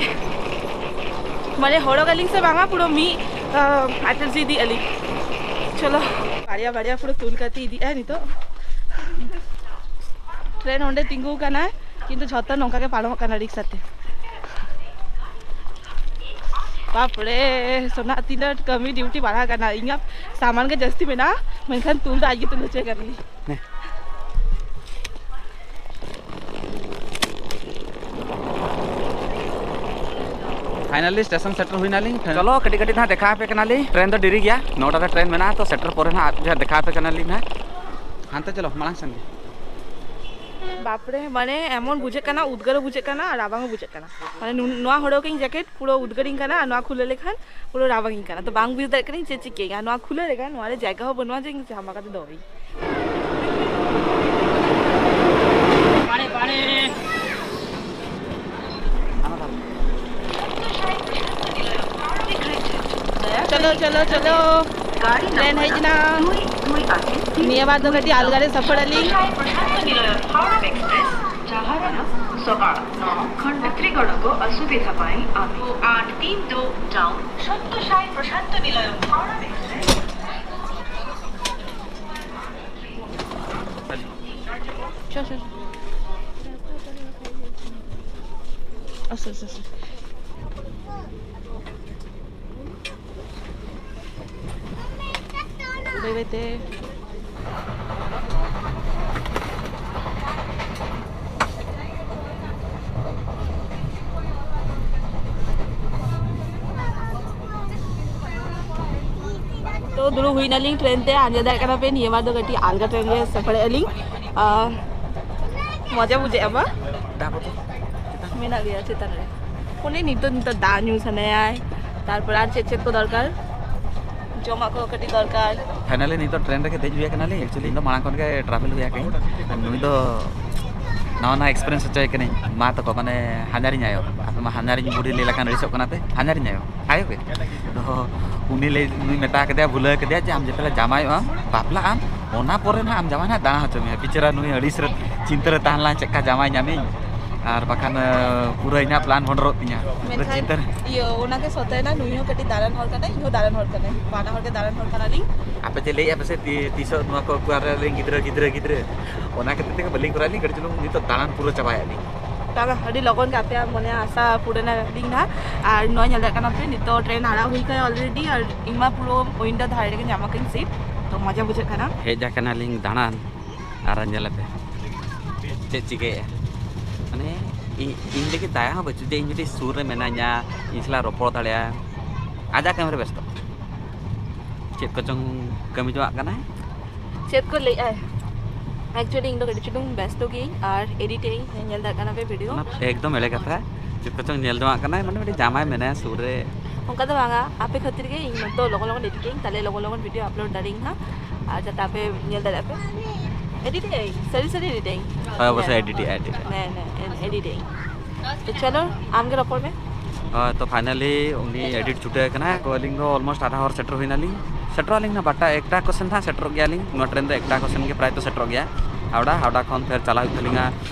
ᱢᱟᱱᱮ ᱦᱚᱲᱚᱜ ᱟᱹᱞᱤᱧ ᱥᱮ ᱵᱟᱝᱟ, ᱯᱩᱨᱟᱹ ᱢᱤᱫ, ᱟᱸ, ᱟᱴᱮᱨ ᱡᱤ ᱤᱫᱤᱜ ᱟᱹᱞᱤᱧ᱾ ᱪᱚᱞᱚ, ᱵᱟᱨᱭᱟ ᱵᱟᱨᱭᱟ ᱯᱩᱨᱟᱹ ᱛᱩᱞ ᱠᱟᱛᱮ ᱤᱫᱤᱜᱼᱟᱭ ᱱᱤᱛᱚᱜ᱾ ᱴᱨᱮᱱ ᱚᱸᱰᱮ ᱛᱤᱸᱜᱩ ᱠᱟᱱᱟ, ᱠᱤᱱᱛᱩ ᱡᱷᱚᱛᱚ ᱱᱚᱝᱠᱟ ᱜᱮ ᱯᱟᱨᱚᱢᱚᱜ ᱠᱟᱱᱟ ᱨᱤᱠᱥᱟ ᱛᱮ᱾ ᱵᱟᱯᱨᱮ, ᱥᱳᱱᱟ, ᱛᱤᱱᱟᱹᱜ ᱠᱟᱹᱢᱤ ᱰᱤᱭᱩᱴᱤ ᱵᱟᱲᱦᱟᱣ ᱠᱟᱱᱟ᱾ ᱤᱧᱟᱹᱜ ᱥᱟᱢᱟᱱ ᱜᱮ ᱡᱟᱹᱥᱛᱤ ᱢᱮᱱᱟᱜᱼᱟ, ᱢᱮᱱᱠᱷᱟᱱ ᱛᱩᱞ ᱫᱚ ᱟᱡ ᱜᱮ ᱛᱩᱞ ᱦᱚᱪᱚᱭ ᱠᱟᱱᱟᱞᱤᱧ᱾ ᱱᱮ᱾ Finally ᱥᱴᱮᱥᱚᱱ ᱥᱮᱴᱮᱨ ᱦᱩᱭᱱᱟᱞᱤᱧ᱾ ᱪᱚᱞᱚ, ᱠᱟᱹᱴᱤᱡ ᱠᱟᱹᱴᱤᱡ ᱱᱟᱦᱟᱜ ᱫᱮᱠᱷᱟ ᱟᱯᱮ ᱠᱟᱱᱟᱞᱤᱧ᱾ ᱴᱨᱮᱱ ᱫᱚ ᱰᱮᱨᱤ ᱜᱮᱭᱟ, ᱱᱚᱴᱟ ᱨᱮ ᱴᱨᱮᱱ ᱢᱮᱱᱟᱜᱼᱟ, ᱛᱚ ᱥᱮᱴᱮᱨ ᱯᱚᱨᱮ ᱱᱟᱦᱟᱜ ᱟᱨ ᱡᱟᱦᱟᱸ ᱫᱮᱠᱷᱟ ᱟᱯᱮ ᱠᱟᱱᱟᱞᱤᱧ ᱱᱟᱦᱟᱜ᱾ ᱦᱟᱱᱛᱮ ᱪᱚᱞᱚ, ᱢᱟᱲᱟᱝ ᱥᱮᱱ ᱜᱮ᱾ ᱵᱟᱯᱨᱮ, ᱢᱟᱱᱮ ᱮᱢᱚᱱ ᱵᱩᱡᱷᱟᱹᱜ ᱠᱟᱱᱟ, ᱩᱫᱽᱜᱟᱹᱨ ᱦᱚᱸ ᱵᱩᱡᱷᱟᱹᱜ ᱠᱟᱱᱟ ᱟᱨ ᱨᱟᱵᱟᱝ ᱦᱚᱸ ᱵᱩᱡᱷᱟᱹᱜ ᱠᱟᱱᱟ᱾ ᱢᱟᱱᱮ ᱱᱩ-, ᱱᱚᱣᱟ ᱦᱚᱨᱚᱜᱟᱹᱧ ᱡᱮᱠᱮᱴ ᱯᱩᱨᱟᱹ ᱩᱫᱽᱜᱟᱹᱨᱤᱧ ᱠᱟᱱᱟ, ᱟᱨ ᱱᱚᱣᱟ ᱠᱷᱩᱞᱟᱹᱣ ᱞᱮᱠᱷᱟᱱ ᱯᱩᱨᱟᱹ ᱨᱟᱵᱟᱝᱤᱧ ᱠᱟᱱᱟ᱾ ᱛᱚ ᱵᱟᱝ ᱵᱩᱡᱽ ᱫᱟᱲᱮᱭᱟᱜ ᱠᱟᱹᱱᱟᱹᱧ ᱪᱮᱫ ᱪᱤᱠᱟᱹᱭᱟ᱾ ᱱᱚᱣᱟ ᱠᱷᱩᱞᱟᱹᱣ ᱞᱮᱠᱷᱟᱱ ᱱᱚᱣᱟ ᱨᱮ ᱡᱟᱭᱜᱟ ᱦᱚᱸ ᱵᱟᱹᱱᱩᱜᱼᱟ ᱡᱮ ᱤᱧ ᱡᱟᱦᱟᱸ ᱠᱟᱛᱮ ᱫᱚᱦᱚᱭᱤᱧ᱾ ᱪᱚᱞᱚ, ᱪᱚᱞᱚ, ᱪᱚᱞᱚ᱾ ᱴᱨᱮᱱ ᱦᱮᱡ ᱮᱱᱟ᱾ ᱱᱤᱭᱟᱹ ᱵᱟᱨ ᱫᱚ ᱠᱟᱹᱴᱤᱡ ᱟᱞᱜᱟ ᱨᱮ ᱥᱟᱯᱷᱚᱨ ᱟᱹᱞᱤᱧ᱾ ᱥᱚᱠᱟᱞ ᱱᱚ ᱠᱷᱚᱱ ᱡᱟᱛᱨᱤᱜᱚᱬ ᱠᱚ ᱚᱥᱩᱵᱤᱫᱷᱟ ᱯᱟᱭ ᱟᱢ ᱟᱴ ᱛᱤᱱ ᱫᱩ ᱴᱟᱣᱩᱱ ᱥᱚᱛᱛᱚ ᱥᱟᱭ ᱯᱨᱚᱥᱟᱱᱛ ᱱᱤᱞᱚᱭ ᱦᱟᱣᱲᱟ ᱮᱠᱥᱯᱨᱮᱥ। ᱵᱟᱹᱭ ᱵᱟᱹᱭ ᱛᱮ᱾ ᱛᱚ ᱫᱩᱲᱩᱵ ᱦᱩᱭ ᱱᱟᱞᱤᱧ ᱴᱨᱮᱱ ᱛᱮ᱾ ᱟᱸᱡᱚᱢ ᱫᱟᱲᱮᱭᱟᱜ ᱠᱟᱱᱟ ᱯᱮ, ᱱᱤᱭᱟᱹ ᱵᱟᱨ ᱫᱚ ᱠᱟᱹᱴᱤᱡ ᱟᱞᱜᱟ ᱴᱨᱮᱱ ᱨᱮ ᱥᱟᱯᱲᱟᱜ ᱟᱹᱞᱤᱧ᱾ ᱟᱨ ᱢᱚᱡᱟ ᱵᱩᱡᱷᱟᱹᱜᱼᱟ ᱵᱟ᱾ ᱢᱮᱱᱟᱜ ᱜᱮᱭᱟ ᱪᱮᱛᱟᱱ ᱨᱮ᱾ ᱩᱱᱤ ᱱᱤᱛᱚᱜ ᱱᱤᱛᱚᱜ ᱫᱟᱜ ᱧᱩ ᱥᱟᱱᱟᱭᱟᱭ, ᱛᱟᱨᱯᱚᱨ ᱟᱨ ᱪᱮᱫ ᱪᱮᱫ ᱠᱚ ᱫᱚᱨᱠᱟᱨ, ᱡᱚᱢᱟᱜ ᱠᱚ ᱠᱟᱹᱴᱤᱡ ᱫᱚᱨᱠᱟᱨ᱾ ᱯᱷᱟᱭᱱᱟᱞᱤ ᱱᱤᱛᱚᱜ ᱴᱨᱮᱱ ᱨᱮᱜᱮ ᱫᱮᱡ ᱦᱩᱭ ᱟᱠᱟᱱᱟᱞᱤᱧ᱾ ᱮᱠᱪᱩᱭᱮᱞᱤ ᱤᱧ ᱫᱚ ᱢᱟᱲᱟᱝ ᱠᱷᱚᱱ ᱜᱮ ᱴᱨᱟᱵᱷᱮᱞ ᱦᱩᱭ ᱟᱠᱟᱱᱟᱹᱧ, ᱟᱨ ᱱᱩᱭ ᱫᱚ ᱱᱟᱣᱟ ᱱᱟᱣᱟ ᱮᱠᱥᱯᱮᱨᱤᱭᱮᱱᱥ ᱦᱚᱪᱚᱭᱮ ᱠᱟᱹᱱᱟᱹᱧ᱾ ᱢᱟ ᱛᱟᱠᱚ ᱢᱟᱱᱮ ᱦᱟᱧᱦᱟᱨᱤᱧ ᱟᱭᱳ, ᱟᱯᱮ ᱢᱟ ᱦᱟᱧᱦᱟᱨᱤᱧ ᱵᱩᱰᱷᱤ ᱞᱟᱹᱭ ᱞᱮᱠᱷᱟᱱ ᱟᱹᱲᱤᱥᱚᱜ ᱠᱟᱱᱟ ᱯᱮ, ᱦᱟᱧᱦᱟᱨᱤᱧ ᱟᱭᱳ, ᱟᱭᱳ ᱜᱮ᱾ ᱛᱚ ᱩᱱᱤ ᱞᱟᱹᱭ, ᱱᱩᱭ ᱢᱮᱛᱟ ᱠᱮᱫᱮᱭᱟ, ᱵᱷᱩᱞᱟᱹᱣ ᱠᱮᱫᱮᱭᱟ ᱡᱮ ᱟᱢ ᱡᱮᱛᱮ ᱞᱮ ᱡᱟᱢᱟᱭᱚᱜᱼᱟᱢ, ᱵᱟᱯᱞᱟᱜ ᱟᱢ, ᱚᱱᱟ ᱯᱚᱨᱮ ᱱᱟᱦᱟᱜ ᱟᱢ ᱡᱟᱶᱟᱭ ᱱᱟᱦᱟᱜ ᱫᱟᱬᱟ ᱦᱚᱪᱚ ᱢᱮᱭᱟ᱾ ᱵᱤᱪᱟᱹᱨᱟ ᱱᱩᱭ ᱟᱹᱲᱤᱥ ᱨᱮ ᱪᱤᱱᱛᱟᱹ ᱨᱮ ᱛᱟᱦᱮᱸ ᱞᱮᱱᱟ, ᱪᱮᱫᱠᱟ ᱡᱟᱶᱟᱭ ᱧᱟᱢᱤᱧ, ᱟᱨ ᱵᱟᱠᱷᱟᱱ ᱯᱩᱨᱟᱹ ᱤᱧᱟᱹᱜ ᱯᱞᱟᱱ ᱵᱷᱚᱸᱰᱨᱚᱜ ᱛᱤᱧᱟ᱾ ᱢᱮᱱᱠᱷᱟᱱ ᱪᱤᱱᱛᱟᱹ ᱨᱮ᱾ ᱤᱭᱟᱹ, ᱚᱱᱟᱜᱮ ᱥᱚᱛᱮᱱᱟ, ᱱᱩᱭ ᱦᱚᱸ ᱠᱟᱹᱴᱤᱡ ᱫᱟᱬᱟᱱ ᱦᱚᱲ ᱠᱟᱱᱟᱭ, ᱤᱧ ᱦᱚᱸ ᱫᱟᱬᱟᱱ ᱦᱚᱲ ᱠᱟᱱᱟᱭ, ᱵᱟᱱᱟ ᱦᱚᱲ ᱜᱮ ᱫᱟᱬᱟᱱ ᱦᱚᱲ ᱠᱟᱱᱟᱞᱤᱧ᱾ ᱟᱯᱮ ᱪᱮᱫ ᱞᱟᱹᱭᱮᱫᱼᱟ ᱯᱮᱥᱮ ᱛᱤ-, ᱛᱤᱥᱚᱜ ᱱᱚᱣᱟ ᱠᱚ ᱚᱠᱟᱨᱮ ᱟᱹᱞᱤᱧ ᱜᱤᱫᱽᱨᱟᱹ, ᱜᱤᱫᱽᱨᱟᱹ, ᱜᱤᱫᱽᱨᱟᱹ? ᱚᱱᱟ ᱠᱷᱟᱹᱛᱤᱨ ᱛᱮᱜᱮ ᱵᱟᱹᱞᱤᱧ ᱠᱚᱨᱟᱣ ᱞᱤᱧ, ᱠᱟᱹᱴᱤᱡ ᱪᱩᱞᱩᱝ ᱱᱤᱛᱚᱜ ᱫᱟᱬᱟᱱ ᱯᱩᱨᱟᱹ ᱪᱟᱵᱟᱭᱮᱫ ᱞᱤᱧ᱾ ᱵᱟᱝᱟ, ᱟᱹᱰᱤ ᱞᱚᱜᱚᱱ ᱜᱮ ᱟᱯᱮᱭᱟᱜ ᱢᱚᱱᱮ ᱟᱥᱟ ᱯᱩᱨᱟᱹᱱᱟ ᱞᱤᱧ ᱱᱟᱦᱟᱜ᱾ ᱟᱨ ᱱᱚᱣᱟ ᱧᱮᱞ ᱫᱟᱲᱮᱭᱟᱜ ᱠᱟᱱᱟ ᱯᱮ, ᱱᱤᱛᱚᱜ ᱴᱨᱮᱱ ᱟᱲᱟᱜ ᱦᱩᱭ ᱠᱟᱱᱟ already, ᱟᱨ ᱤᱧ ᱢᱟ ᱯᱩᱨᱟᱹ ᱩᱭᱤᱱᱰᱳ ᱫᱷᱟᱨᱮ ᱨᱮᱜᱮ ᱧᱟᱢ ᱟᱠᱟᱫᱟᱹᱧ ᱥᱤᱴ, ᱛᱚ ᱢᱚᱡᱟ ᱵᱩᱡᱷᱟᱹᱜ ᱠᱟᱱᱟ᱾ ᱦᱮᱡ ᱟᱠᱟᱱᱟᱞᱤᱧ ᱫᱟᱬᱟᱱ, ᱟᱨ ᱧᱮᱞ ᱟᱯᱮ ᱪᱮᱫ ᱪᱤᱠᱟᱹᱭᱮᱫᱼᱟ᱾ ᱢᱟᱱᱮ ᱤᱧ, ᱤᱧ ᱞᱟᱹᱜᱤᱫ ᱫᱟᱭᱟ ᱦᱚᱸ ᱵᱟᱹᱪᱩᱜ ᱡᱮ ᱤᱧ ᱢᱤᱫᱴᱤᱡ ᱥᱩᱨ ᱨᱮ ᱢᱮᱱᱟᱧᱟ, ᱤᱧ ᱥᱟᱞᱟᱜ ᱨᱚᱯᱚᱲ ᱫᱟᱲᱮᱭᱟᱜᱼᱟ᱾ ᱟᱡᱟᱜ ᱠᱟᱹᱢᱤ ᱨᱮ ᱵᱮᱥᱛᱚ, ᱪᱮᱫ ᱠᱚᱪᱚᱝ ᱠᱟᱹᱢᱤ ᱡᱚᱝᱟᱜ ᱠᱟᱱᱟᱭ᱾ ᱪᱮᱫ ᱠᱚ ᱞᱟᱹᱭᱮᱫᱼᱟᱭ? ᱮᱠᱪᱩᱭᱮᱞᱤ ᱤᱧ ᱫᱚ ᱠᱟᱹᱴᱤᱡ ᱪᱩᱞᱩᱝ ᱵᱮᱥᱛᱚ ᱜᱤᱭᱟᱹᱧ ᱟᱨ ᱮᱰᱤᱴ ᱮᱫ ᱤᱧ, ᱧᱮᱞ ᱫᱟᱲᱮᱭᱟᱜ ᱠᱟᱱᱟ ᱯᱮ ᱵᱷᱤᱰᱤᱭᱳ᱾ ᱚᱱᱟ ᱮᱠᱫᱚᱢ ᱮᱲᱮ ᱠᱟᱛᱷᱟ, ᱪᱮᱫ ᱠᱚᱪᱚᱝ ᱧᱮᱞ ᱡᱚᱝᱟᱜ ᱠᱟᱱᱟᱭ, ᱢᱟᱱᱮ ᱢᱤᱫᱴᱤᱡ ᱡᱟᱢᱟᱭ ᱢᱮᱱᱟᱭᱟ ᱥᱩᱨ ᱨᱮ᱾ ᱚᱱᱠᱟ ᱫᱚ ᱵᱟᱝᱟ, ᱟᱯᱮ ᱠᱷᱟᱹᱛᱤᱨ ᱜᱮ ᱤᱧ ᱱᱤᱛᱚᱜ ᱞᱚᱜᱚᱱ ᱞᱚᱜᱚᱱ ᱮᱰᱤᱴ ᱮᱫ ᱤᱧ, ᱛᱟᱦᱞᱮ ᱞᱚᱜᱚᱱ ᱞᱚᱜᱚᱱ ᱵᱷᱤᱰᱤᱭᱳ ᱟᱯᱞᱳᱰ ᱫᱟᱲᱮᱭᱟᱜ ᱤᱧ ᱦᱟᱸᱜ, ᱟᱨ ᱡᱟᱛᱮ ᱟᱯᱮ ᱧᱮᱞ ᱫᱟᱲᱮᱭᱟᱜ ᱯᱮ᱾ ᱮᱰᱤᱴ ᱮᱫ ᱤᱧ, ᱥᱟᱹᱨᱤ ᱥᱟᱹᱨᱤ ᱮᱰᱤᱴ ᱮᱫ ᱤᱧ᱾ ᱦᱳᱭ, ᱚᱵᱚᱥᱥᱳᱭ ᱮᱰᱤᱴ ᱮᱫ, ᱮᱰᱤᱴ ᱮᱫ᱾ ᱦᱮᱸ, ᱦᱮᱸ, ᱮᱰᱤᱴ ᱮᱫ ᱤᱧ᱾ ᱛᱚ ᱪᱚᱞᱚ, ᱟᱢ ᱜᱮ ᱨᱚᱯᱚᱲ ᱢᱮ᱾ ᱦᱳᱭ, ᱛᱚ ᱯᱷᱟᱭᱱᱟᱞᱤ ᱩᱱᱤ ᱮᱰᱤᱴ ᱪᱷᱩᱴᱟᱹᱣ ᱟᱠᱟᱱᱟ᱾ ᱛᱚ ᱟᱹᱞᱤᱧ ᱫᱚ ᱚᱞᱢᱳᱥᱴ ᱟᱫᱷᱟ ᱦᱚᱨ ᱥᱮᱴᱮᱨ ᱦᱩᱭ ᱱᱟᱞᱤᱧ᱾ ᱥᱮᱴᱮᱨᱚᱜ ᱟᱹᱞᱤᱧ ᱱᱟ ᱵᱟᱨᱚᱴᱟ ᱮᱠᱴᱟ ᱠᱚ ᱥᱮᱱ ᱦᱟᱸᱜ ᱥᱮᱴᱮᱨᱚᱜ ᱜᱮᱭᱟᱞᱤᱧ᱾ ᱱᱚᱣᱟ ᱴᱨᱮᱱ ᱫᱚ ᱮᱠᱴᱟ ᱠᱚ ᱥᱮᱱ ᱜᱮ ᱯᱨᱟᱭ ᱛᱚ ᱥᱮᱴᱮᱨᱚᱜ ᱜᱮᱭᱟ ᱦᱟᱣᱲᱟ᱾ ᱦᱟᱣᱲᱟ ᱠᱷᱚᱱ ᱯᱷᱮᱨ ᱪᱟᱞᱟᱣ ᱦᱩᱭᱩᱜ ᱛᱟᱹᱞᱤᱧᱟ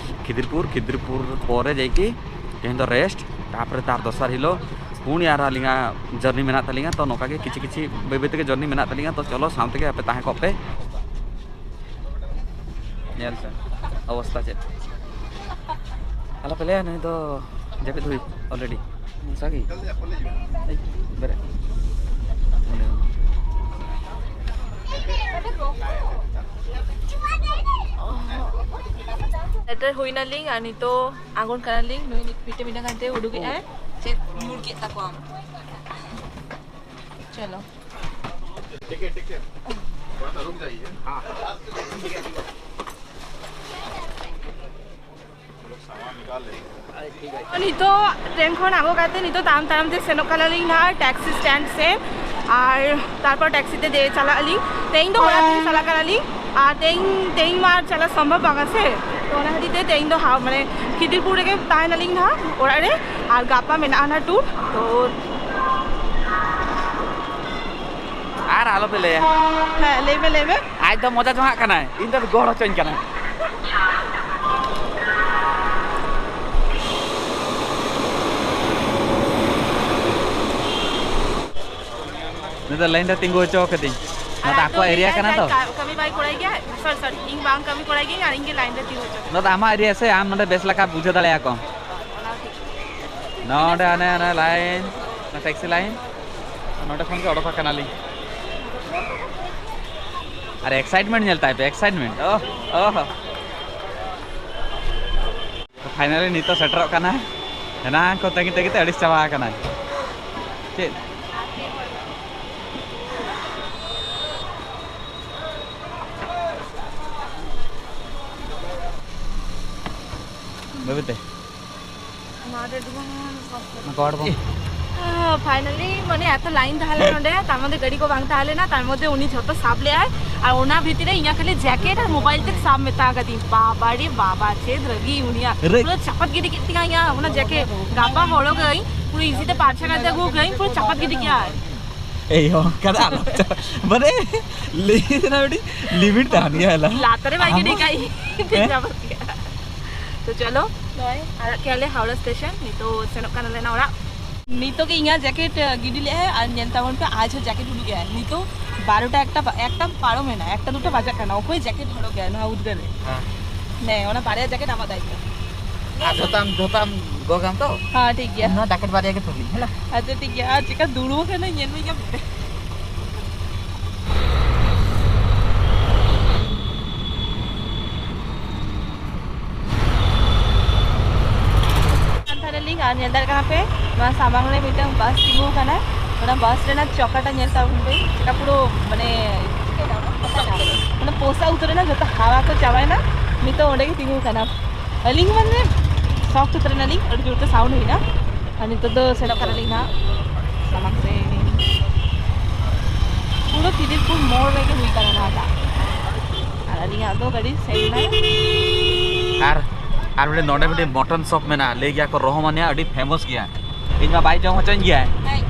ᱠᱷᱤᱫᱤᱨᱯᱩᱨ᱾ ᱠᱷᱤᱫᱤᱨᱯᱩᱨ ᱯᱚᱨᱮ ᱡᱟᱭᱠᱤ ᱛᱮᱦᱮᱧ ᱫᱚ ᱨᱮᱥᱴ, ᱛᱟᱨᱯᱚᱨᱮ ᱛᱟᱨ ᱫᱚᱥᱟᱨ ᱦᱤᱞᱳᱜ ᱯᱩᱱᱭᱟ ᱟᱨ ᱟᱹᱞᱤᱧᱟᱜ ᱡᱟᱨᱱᱤ ᱢᱮᱱᱟᱜ ᱛᱟᱹᱞᱤᱧᱟ᱾ ᱛᱚ ᱱᱚᱝᱠᱟ ᱜᱮ ᱠᱤᱪᱷᱩ ᱠᱤᱪᱷᱩ ᱵᱟᱹᱭ ᱵᱟᱹᱭ ᱛᱮᱜᱮ ᱡᱟᱨᱱᱤ ᱢᱮᱱᱟᱜ ᱛᱟᱹᱞᱤᱧᱟ᱾ ᱛᱚ ᱪᱚᱞᱚ ᱥᱟᱶ ᱛᱮᱜᱮ ᱟᱯᱮ ᱛᱟᱦᱮᱸ ᱠᱚᱜ ᱯᱮ᱾ ᱧᱮᱞ ᱯᱮ ᱚᱵᱚᱥᱛᱟ ᱪᱮᱫ᱾ ᱟᱞᱚᱯᱮ ᱞᱟᱹᱭᱟ ᱱᱩᱭ ᱫᱚ ᱡᱟᱹᱯᱤᱫ ᱦᱩᱭ ᱚᱞᱨᱮᱰᱤ᱾ ᱥᱟᱹᱜᱤ᱾ ᱵᱮᱨᱮᱫ᱾ ᱥᱮᱴᱮᱨ ᱦᱩᱭ ᱱᱟᱞᱤᱧ ᱟᱨ ᱱᱤᱛᱚᱜ ᱟᱬᱜᱚᱱ ᱠᱟᱱᱟᱞᱤᱧ᱾ ᱱᱩᱭ ᱢᱤᱫᱴᱮᱱ ᱢᱮᱱᱟᱜ ᱠᱟᱱ ᱛᱮ ᱩᱰᱩᱠᱮᱜᱼᱟᱭ᱾ ᱪᱮᱫ ᱢᱩᱲ ᱠᱮᱫ ᱛᱟᱠᱚᱣᱟᱢ? ᱪᱚᱞᱚ᱾ ᱱᱤᱛᱚᱜ ᱴᱨᱮᱱ ᱠᱷᱚᱱ ᱟᱬᱜᱚ ᱠᱟᱛᱮ ᱱᱤᱛᱚᱜ ᱛᱟᱲᱟᱢ ᱛᱟᱲᱟᱢ ᱛᱮ ᱥᱮᱱᱚᱜ ᱠᱟᱱᱟᱞᱤᱧ ᱱᱟᱦᱟᱜ ᱴᱮᱠᱥᱤ ᱥᱴᱮᱱᱰ ᱥᱮᱫ, ᱟᱨ ᱛᱟᱨᱯᱚᱨ ᱴᱮᱠᱥᱤ ᱛᱮ ᱫᱮᱡ ᱪᱟᱞᱟᱜ ᱟᱹᱞᱤᱧ᱾ ᱛᱮᱦᱮᱧ ᱫᱚ ᱚᱲᱟᱜ ᱛᱮᱜᱮ ᱪᱟᱞᱟᱜ ᱠᱟᱱᱟᱞᱤᱧ, ᱟᱨ ᱛᱮᱦᱮᱧ, ᱛᱮᱦᱮᱧ ᱢᱟ ᱟᱨ ᱪᱟᱞᱟᱜ ᱥᱚᱢᱵᱷᱚᱵ ᱵᱟᱝᱟ ᱥᱮ, ᱛᱚ ᱚᱱᱟ ᱠᱷᱟᱹᱛᱤᱨ ᱛᱮ ᱛᱮᱦᱮᱧ ᱫᱚ ᱦᱟ-, ᱢᱟᱱᱮ ᱠᱷᱤᱫᱤᱨᱯᱩᱨ ᱨᱮᱜᱮ ᱛᱟᱦᱮᱱᱟᱞᱤᱧ ᱱᱟᱦᱟᱜ ᱚᱲᱟᱜ ᱨᱮ, ᱟᱨ ᱜᱟᱯᱟ ᱢᱮᱱᱟᱜᱼᱟ ᱱᱟᱦᱟᱜ ᱴᱩᱨ᱾ ᱛᱚ ᱟᱨ ᱟᱞᱚᱯᱮ ᱞᱟᱹᱭᱟ᱾ ᱦᱮᱸ, ᱞᱟᱹᱭ ᱢᱮ, ᱞᱟᱹᱭ ᱢᱮ᱾ ᱟᱡ ᱫᱚ ᱢᱚᱡᱟ ᱡᱚᱝᱟᱜ ᱠᱟᱱᱟᱭ, ᱤᱧ ᱫᱚ ᱜᱚᱲ ᱦᱚᱪᱚᱧ ᱠᱟᱱᱟᱭ᱾ ᱩᱱᱤ ᱫᱚ ᱞᱟᱭᱤᱱ ᱨᱮ ᱛᱤᱸᱜᱩ ᱦᱚᱪᱚ ᱠᱟᱹᱫᱤᱧ᱾ ᱱᱚᱣᱟ ᱫᱚ ᱟᱨ ᱟᱠᱚᱣᱟᱜ ᱮᱨᱤᱭᱟ ᱞᱟᱹᱭ ᱠᱟᱱᱟ ᱫᱟᱭ ᱛᱚ᱾ ᱠᱟ-, ᱠᱟᱹᱢᱤ ᱵᱟᱭ ᱠᱚᱨᱟᱭ ᱜᱮᱭᱟ᱾ ᱥᱚᱨᱤ, ᱥᱚᱨᱤ, ᱤᱧ ᱵᱟᱝ ᱠᱟᱹᱢᱤ ᱠᱚᱨᱟᱭ ᱜᱤᱭᱟᱹᱧ ᱟᱨ ᱤᱧ ᱜᱮ ᱞᱟᱭᱤᱱ ᱨᱮ ᱛᱤᱸᱜᱩ ᱦᱚᱪᱚ ᱠᱟᱹᱫᱤᱧ᱾ ᱱᱚᱣᱟ ᱫᱚ ᱟᱢᱟᱜ ᱮᱨᱤᱭᱟ ᱥᱮ, ᱟᱢ ᱱᱚᱰᱮ ᱵᱮᱥ ᱞᱮᱠᱟ ᱵᱩᱡᱷᱟᱹᱣ ᱫᱟᱲᱮᱭᱟᱜᱼᱟ ᱠᱚ᱾ ᱚᱱᱟ ᱴᱷᱤᱠ᱾ ᱱᱚᱰᱮ ᱦᱟᱱᱮ, ᱦᱟᱱᱮ ᱞᱟᱭᱤᱱ, ᱚᱱᱟ ᱴᱮᱠᱥᱤ ᱞᱟᱭᱤᱱ, ᱱᱚᱰᱮ ᱠᱷᱚᱱ ᱜᱮ ᱚᱰᱚᱠ ᱟᱠᱟᱱᱟᱞᱤᱧ᱾ ᱟᱨ ᱮᱠᱥᱟᱭᱤᱴᱢᱮᱱᱴ ᱧᱮᱞ ᱛᱟᱭ ᱯᱮ, ᱮᱠᱥᱟᱭᱤᱴᱢᱮᱱᱴ᱾ ᱳᱦ, ᱳᱦ᱾ ᱯᱷᱟᱭᱱᱟᱞᱤ ᱱᱤᱛᱚᱜ ᱥᱮᱴᱮᱨᱚᱜ ᱠᱟᱱᱟ᱾ ᱮᱱᱟᱝ ᱠᱷᱚᱱ ᱛᱟᱺᱜᱤ ᱛᱟᱺᱜᱤ ᱛᱮ ᱟᱹᱲᱤᱥ ᱪᱟᱵᱟ ᱟᱠᱟᱱᱟᱭ᱾ ᱪᱮᱫ? ᱵᱟᱹᱵᱤ ᱛᱮ᱾ ᱱᱚᱣᱟ ᱫᱚ ᱯᱷᱟᱭᱱᱟᱞᱤ ᱢᱟᱱᱮ ᱮᱛᱚ ᱞᱟᱭᱤᱱ ᱛᱟᱦᱮᱸ ᱞᱮᱱᱟ ᱱᱚᱰᱮ, ᱛᱟᱨ ᱢᱚᱫᱽᱫᱷᱮ ᱜᱟᱹᱰᱤ ᱠᱚ ᱵᱟᱝ ᱛᱟᱦᱮᱸ ᱞᱮᱱᱟ, ᱛᱟᱨ ᱢᱚᱫᱽᱫᱷᱮ ᱩᱱᱤ ᱡᱷᱚᱛᱚ ᱥᱟᱵ ᱞᱮᱜᱼᱟᱭ᱾ ᱟᱨ ᱚᱱᱟ ᱵᱷᱤᱛᱤᱨ ᱨᱮ ᱤᱧᱟᱹᱜ ᱠᱷᱟᱹᱞᱤ ᱡᱮᱠᱮᱴ ᱟᱨ ᱢᱳᱵᱟᱭᱤᱞ ᱛᱮᱫ ᱥᱟᱵ ᱢᱮᱛᱟ ᱠᱟᱫᱤᱧ᱾ ᱵᱟᱵᱟ ᱨᱮ ᱵᱟᱵᱟ, ᱪᱮᱫ ᱨᱟᱹᱜᱤ ᱩᱱᱤᱭᱟᱜ᱾ ᱨᱟᱹᱜᱤ᱾ ᱯᱩᱨᱟᱹ ᱪᱟᱯᱟᱫ ᱜᱤᱰᱤ ᱠᱮᱫ ᱛᱤᱧᱟ ᱤᱧᱟᱹᱜ ᱚᱱᱟ ᱡᱮᱠᱮᱴ᱾ ᱜᱟᱯᱟ ᱦᱚᱨᱚᱜᱟᱹᱧ, ᱯᱩᱨᱟᱹ ᱤᱡᱤ ᱛᱮ ᱯᱟᱨᱪᱷᱟ ᱠᱟᱛᱮ ᱟᱹᱜᱩ ᱠᱟᱹᱧ, ᱯᱩᱨᱟᱹ ᱪᱟᱯᱟᱫ ᱜᱤᱰᱤ ᱠᱮᱜᱼᱟᱭ᱾ ᱮᱭ ᱚᱱᱠᱟ ᱫᱚ ᱟᱞᱚᱢ ᱪᱟᱞᱟᱜ᱾ ᱢᱟᱱᱮ, ᱞᱟᱹᱭ ᱛᱮᱱᱟᱜ ᱢᱤᱫᱴᱤᱡ ᱞᱤᱢᱤᱴ ᱛᱟᱦᱮᱱ ᱜᱮᱭᱟ, ᱦᱮᱞᱟ᱾ ᱞᱟᱛᱟᱨ ᱨᱮ ᱵᱟᱭ ᱜᱤᱰᱤ ᱟᱢ ᱠᱟᱜ ᱤᱧ᱾ ᱦᱮᱸ? ᱧᱟᱢ ᱠᱮᱜᱼᱟ᱾ ᱛᱚ ᱪᱚᱞᱚ, ᱱᱚᱜᱼᱚᱭ ᱟᱲᱟᱜ ᱠᱮᱜᱼᱟ ᱞᱮ ᱦᱟᱣᱲᱟ ᱥᱴᱮᱥᱚᱱ᱾ ᱱᱤᱛᱚᱜ ᱥᱮᱱᱚᱜ ᱠᱟᱱᱟᱞᱮ ᱱᱟ ᱚᱲᱟᱜ᱾ ᱱᱤᱛᱚᱜ ᱜᱮ ᱤᱧᱟᱹᱜ ᱡᱮᱠᱮᱴ, ᱟᱸ, ᱜᱤᱰᱤ ᱞᱮᱜᱼᱟᱭ ᱟᱨ ᱧᱮᱞ ᱛᱟᱵᱚᱱ ᱯᱮ, ᱟᱡ ᱦᱚᱸ ᱡᱮᱠᱮᱴ ᱩᱰᱩᱠ ᱮᱜᱼᱟᱭ᱾ ᱱᱤᱛᱚᱜ ᱵᱟᱨᱚᱴᱟ ᱮᱠᱴᱟ, ᱮᱠᱴᱟ ᱯᱟᱨᱚᱢ ᱮᱱᱟ, ᱮᱠᱴᱟ ᱫᱩᱴᱟ ᱵᱟᱡᱟᱜ ᱠᱟᱱᱟ, ᱚᱠᱚᱭ ᱡᱮᱠᱮᱴ ᱦᱚᱨᱚᱜ ᱮᱜᱼᱟᱭ ᱱᱚᱣᱟ ᱩᱫᱽᱜᱟᱹᱨ ᱨᱮ? ᱦᱮᱸ᱾ ᱱᱮ, ᱚᱱᱟ ᱵᱟᱨᱭᱟ ᱡᱮᱠᱮᱴ ᱟᱢᱟᱜ ᱫᱟᱭᱤᱛᱛᱚ᱾ ᱟᱨ ᱡᱷᱚᱛᱚᱢ, ᱡᱷᱚᱛᱚᱢ ᱜᱚᱜᱟᱢ ᱛᱚ? ᱦᱮᱸ, ᱴᱷᱤᱠ ᱜᱮᱭᱟ᱾ ᱱᱚᱣᱟ ᱡᱮᱠᱮᱴ ᱵᱟᱨᱭᱟ ᱜᱮ ᱛᱩᱞᱤᱧ, ᱦᱮᱞᱟ᱾ ᱟᱪᱪᱷᱟ, ᱴᱷᱤᱠ ᱜᱮᱭᱟ᱾ ᱟᱨ ᱪᱮᱠᱟ ᱫᱩᱲᱩᱵ ᱟᱠᱟᱱᱟᱹᱧ, ᱧᱮᱞ ᱢᱮ ᱧᱟᱢ ᱯᱮ᱾ ᱠᱟᱱ ᱛᱟᱦᱮᱱᱟᱞᱤᱧ ᱟᱨ ᱧᱮᱞ ᱫᱟᱲᱮᱭᱟᱜ ᱠᱟᱱᱟ ᱯᱮ, ᱱᱚᱣᱟ ᱥᱟᱢᱟᱝ ᱨᱮ ᱢᱤᱫᱴᱟᱝ ᱵᱟᱥ ᱛᱤᱸᱜᱩ ᱟᱠᱟᱱᱟ᱾ ᱚᱱᱟ ᱵᱟᱥ ᱨᱮᱱᱟᱜ ᱪᱚᱠᱟᱴᱟ ᱧᱮᱞ ᱛᱟᱵᱚᱱ ᱯᱮ, ᱪᱮᱠᱟ ᱯᱩᱨᱟᱹ ᱢᱟᱱᱮ ᱪᱤᱠᱟᱹᱭᱮᱱᱟ ᱚᱱᱟ? ᱚᱱᱟ ᱯᱚᱥᱟᱜ ᱩᱛᱟᱹᱨ ᱮᱱᱟ, ᱡᱚᱛᱚ ᱦᱟᱣᱟ ᱠᱚ ᱪᱟᱵᱟᱭᱮᱱᱟ᱾ ᱱᱤᱛᱚᱜ ᱚᱸᱰᱮ ᱜᱮ ᱛᱤᱸᱜᱩ ᱟᱠᱟᱱᱟ᱾ ᱟᱹᱞᱤᱧ ᱢᱟᱱᱮ ᱥᱚᱠ ᱩᱛᱟᱹᱨ ᱮᱱᱟᱞᱤᱧ, ᱟᱹᱰᱤ ᱡᱳᱨ ᱛᱮ ᱥᱟᱣᱩᱱᱰ ᱦᱩᱭᱱᱟ᱾ ᱟᱨ ᱱᱤᱛᱚᱜ ᱫᱚ ᱥᱮᱱᱚᱜ ᱠᱟᱱᱟᱞᱤᱧ ᱦᱟᱸᱜ ᱥᱟᱢᱟᱝ ᱥᱮᱫ᱾ ᱯᱩᱨᱟᱹ ᱠᱷᱤᱫᱤᱨᱯᱩᱨ ᱢᱳᱲ ᱨᱮᱜᱮ ᱦᱩᱭ ᱠᱟᱱᱟ ᱱᱚᱣᱟᱴᱟᱜ᱾ ᱟᱨ ᱟᱹᱞᱤᱧᱟᱜ ᱫᱚ ᱜᱟᱹᱰᱤ ᱥᱮᱱ ᱮᱱᱟ᱾ ᱟᱨ, ᱟᱨ ᱢᱤᱫᱴᱮᱱ ᱱᱚᱰᱮ ᱢᱤᱫᱴᱮᱱ ᱢᱚᱴᱚᱱ ᱥᱚᱯ ᱢᱮᱱᱟᱜᱼᱟ, ᱞᱟᱹᱭ ᱜᱮᱭᱟ ᱠᱚ ᱨᱚᱦᱚᱢᱟᱱᱤᱭᱟ ᱟᱹᱰᱤ ᱯᱷᱮᱢᱚᱥ ᱜᱮᱭᱟ᱾ ᱤᱧ ᱢᱟ ᱵᱟᱭ ᱡᱚᱢ ᱦᱚᱪᱚᱧ ᱜᱮᱭᱟᱭ᱾ ᱦᱮᱸ᱾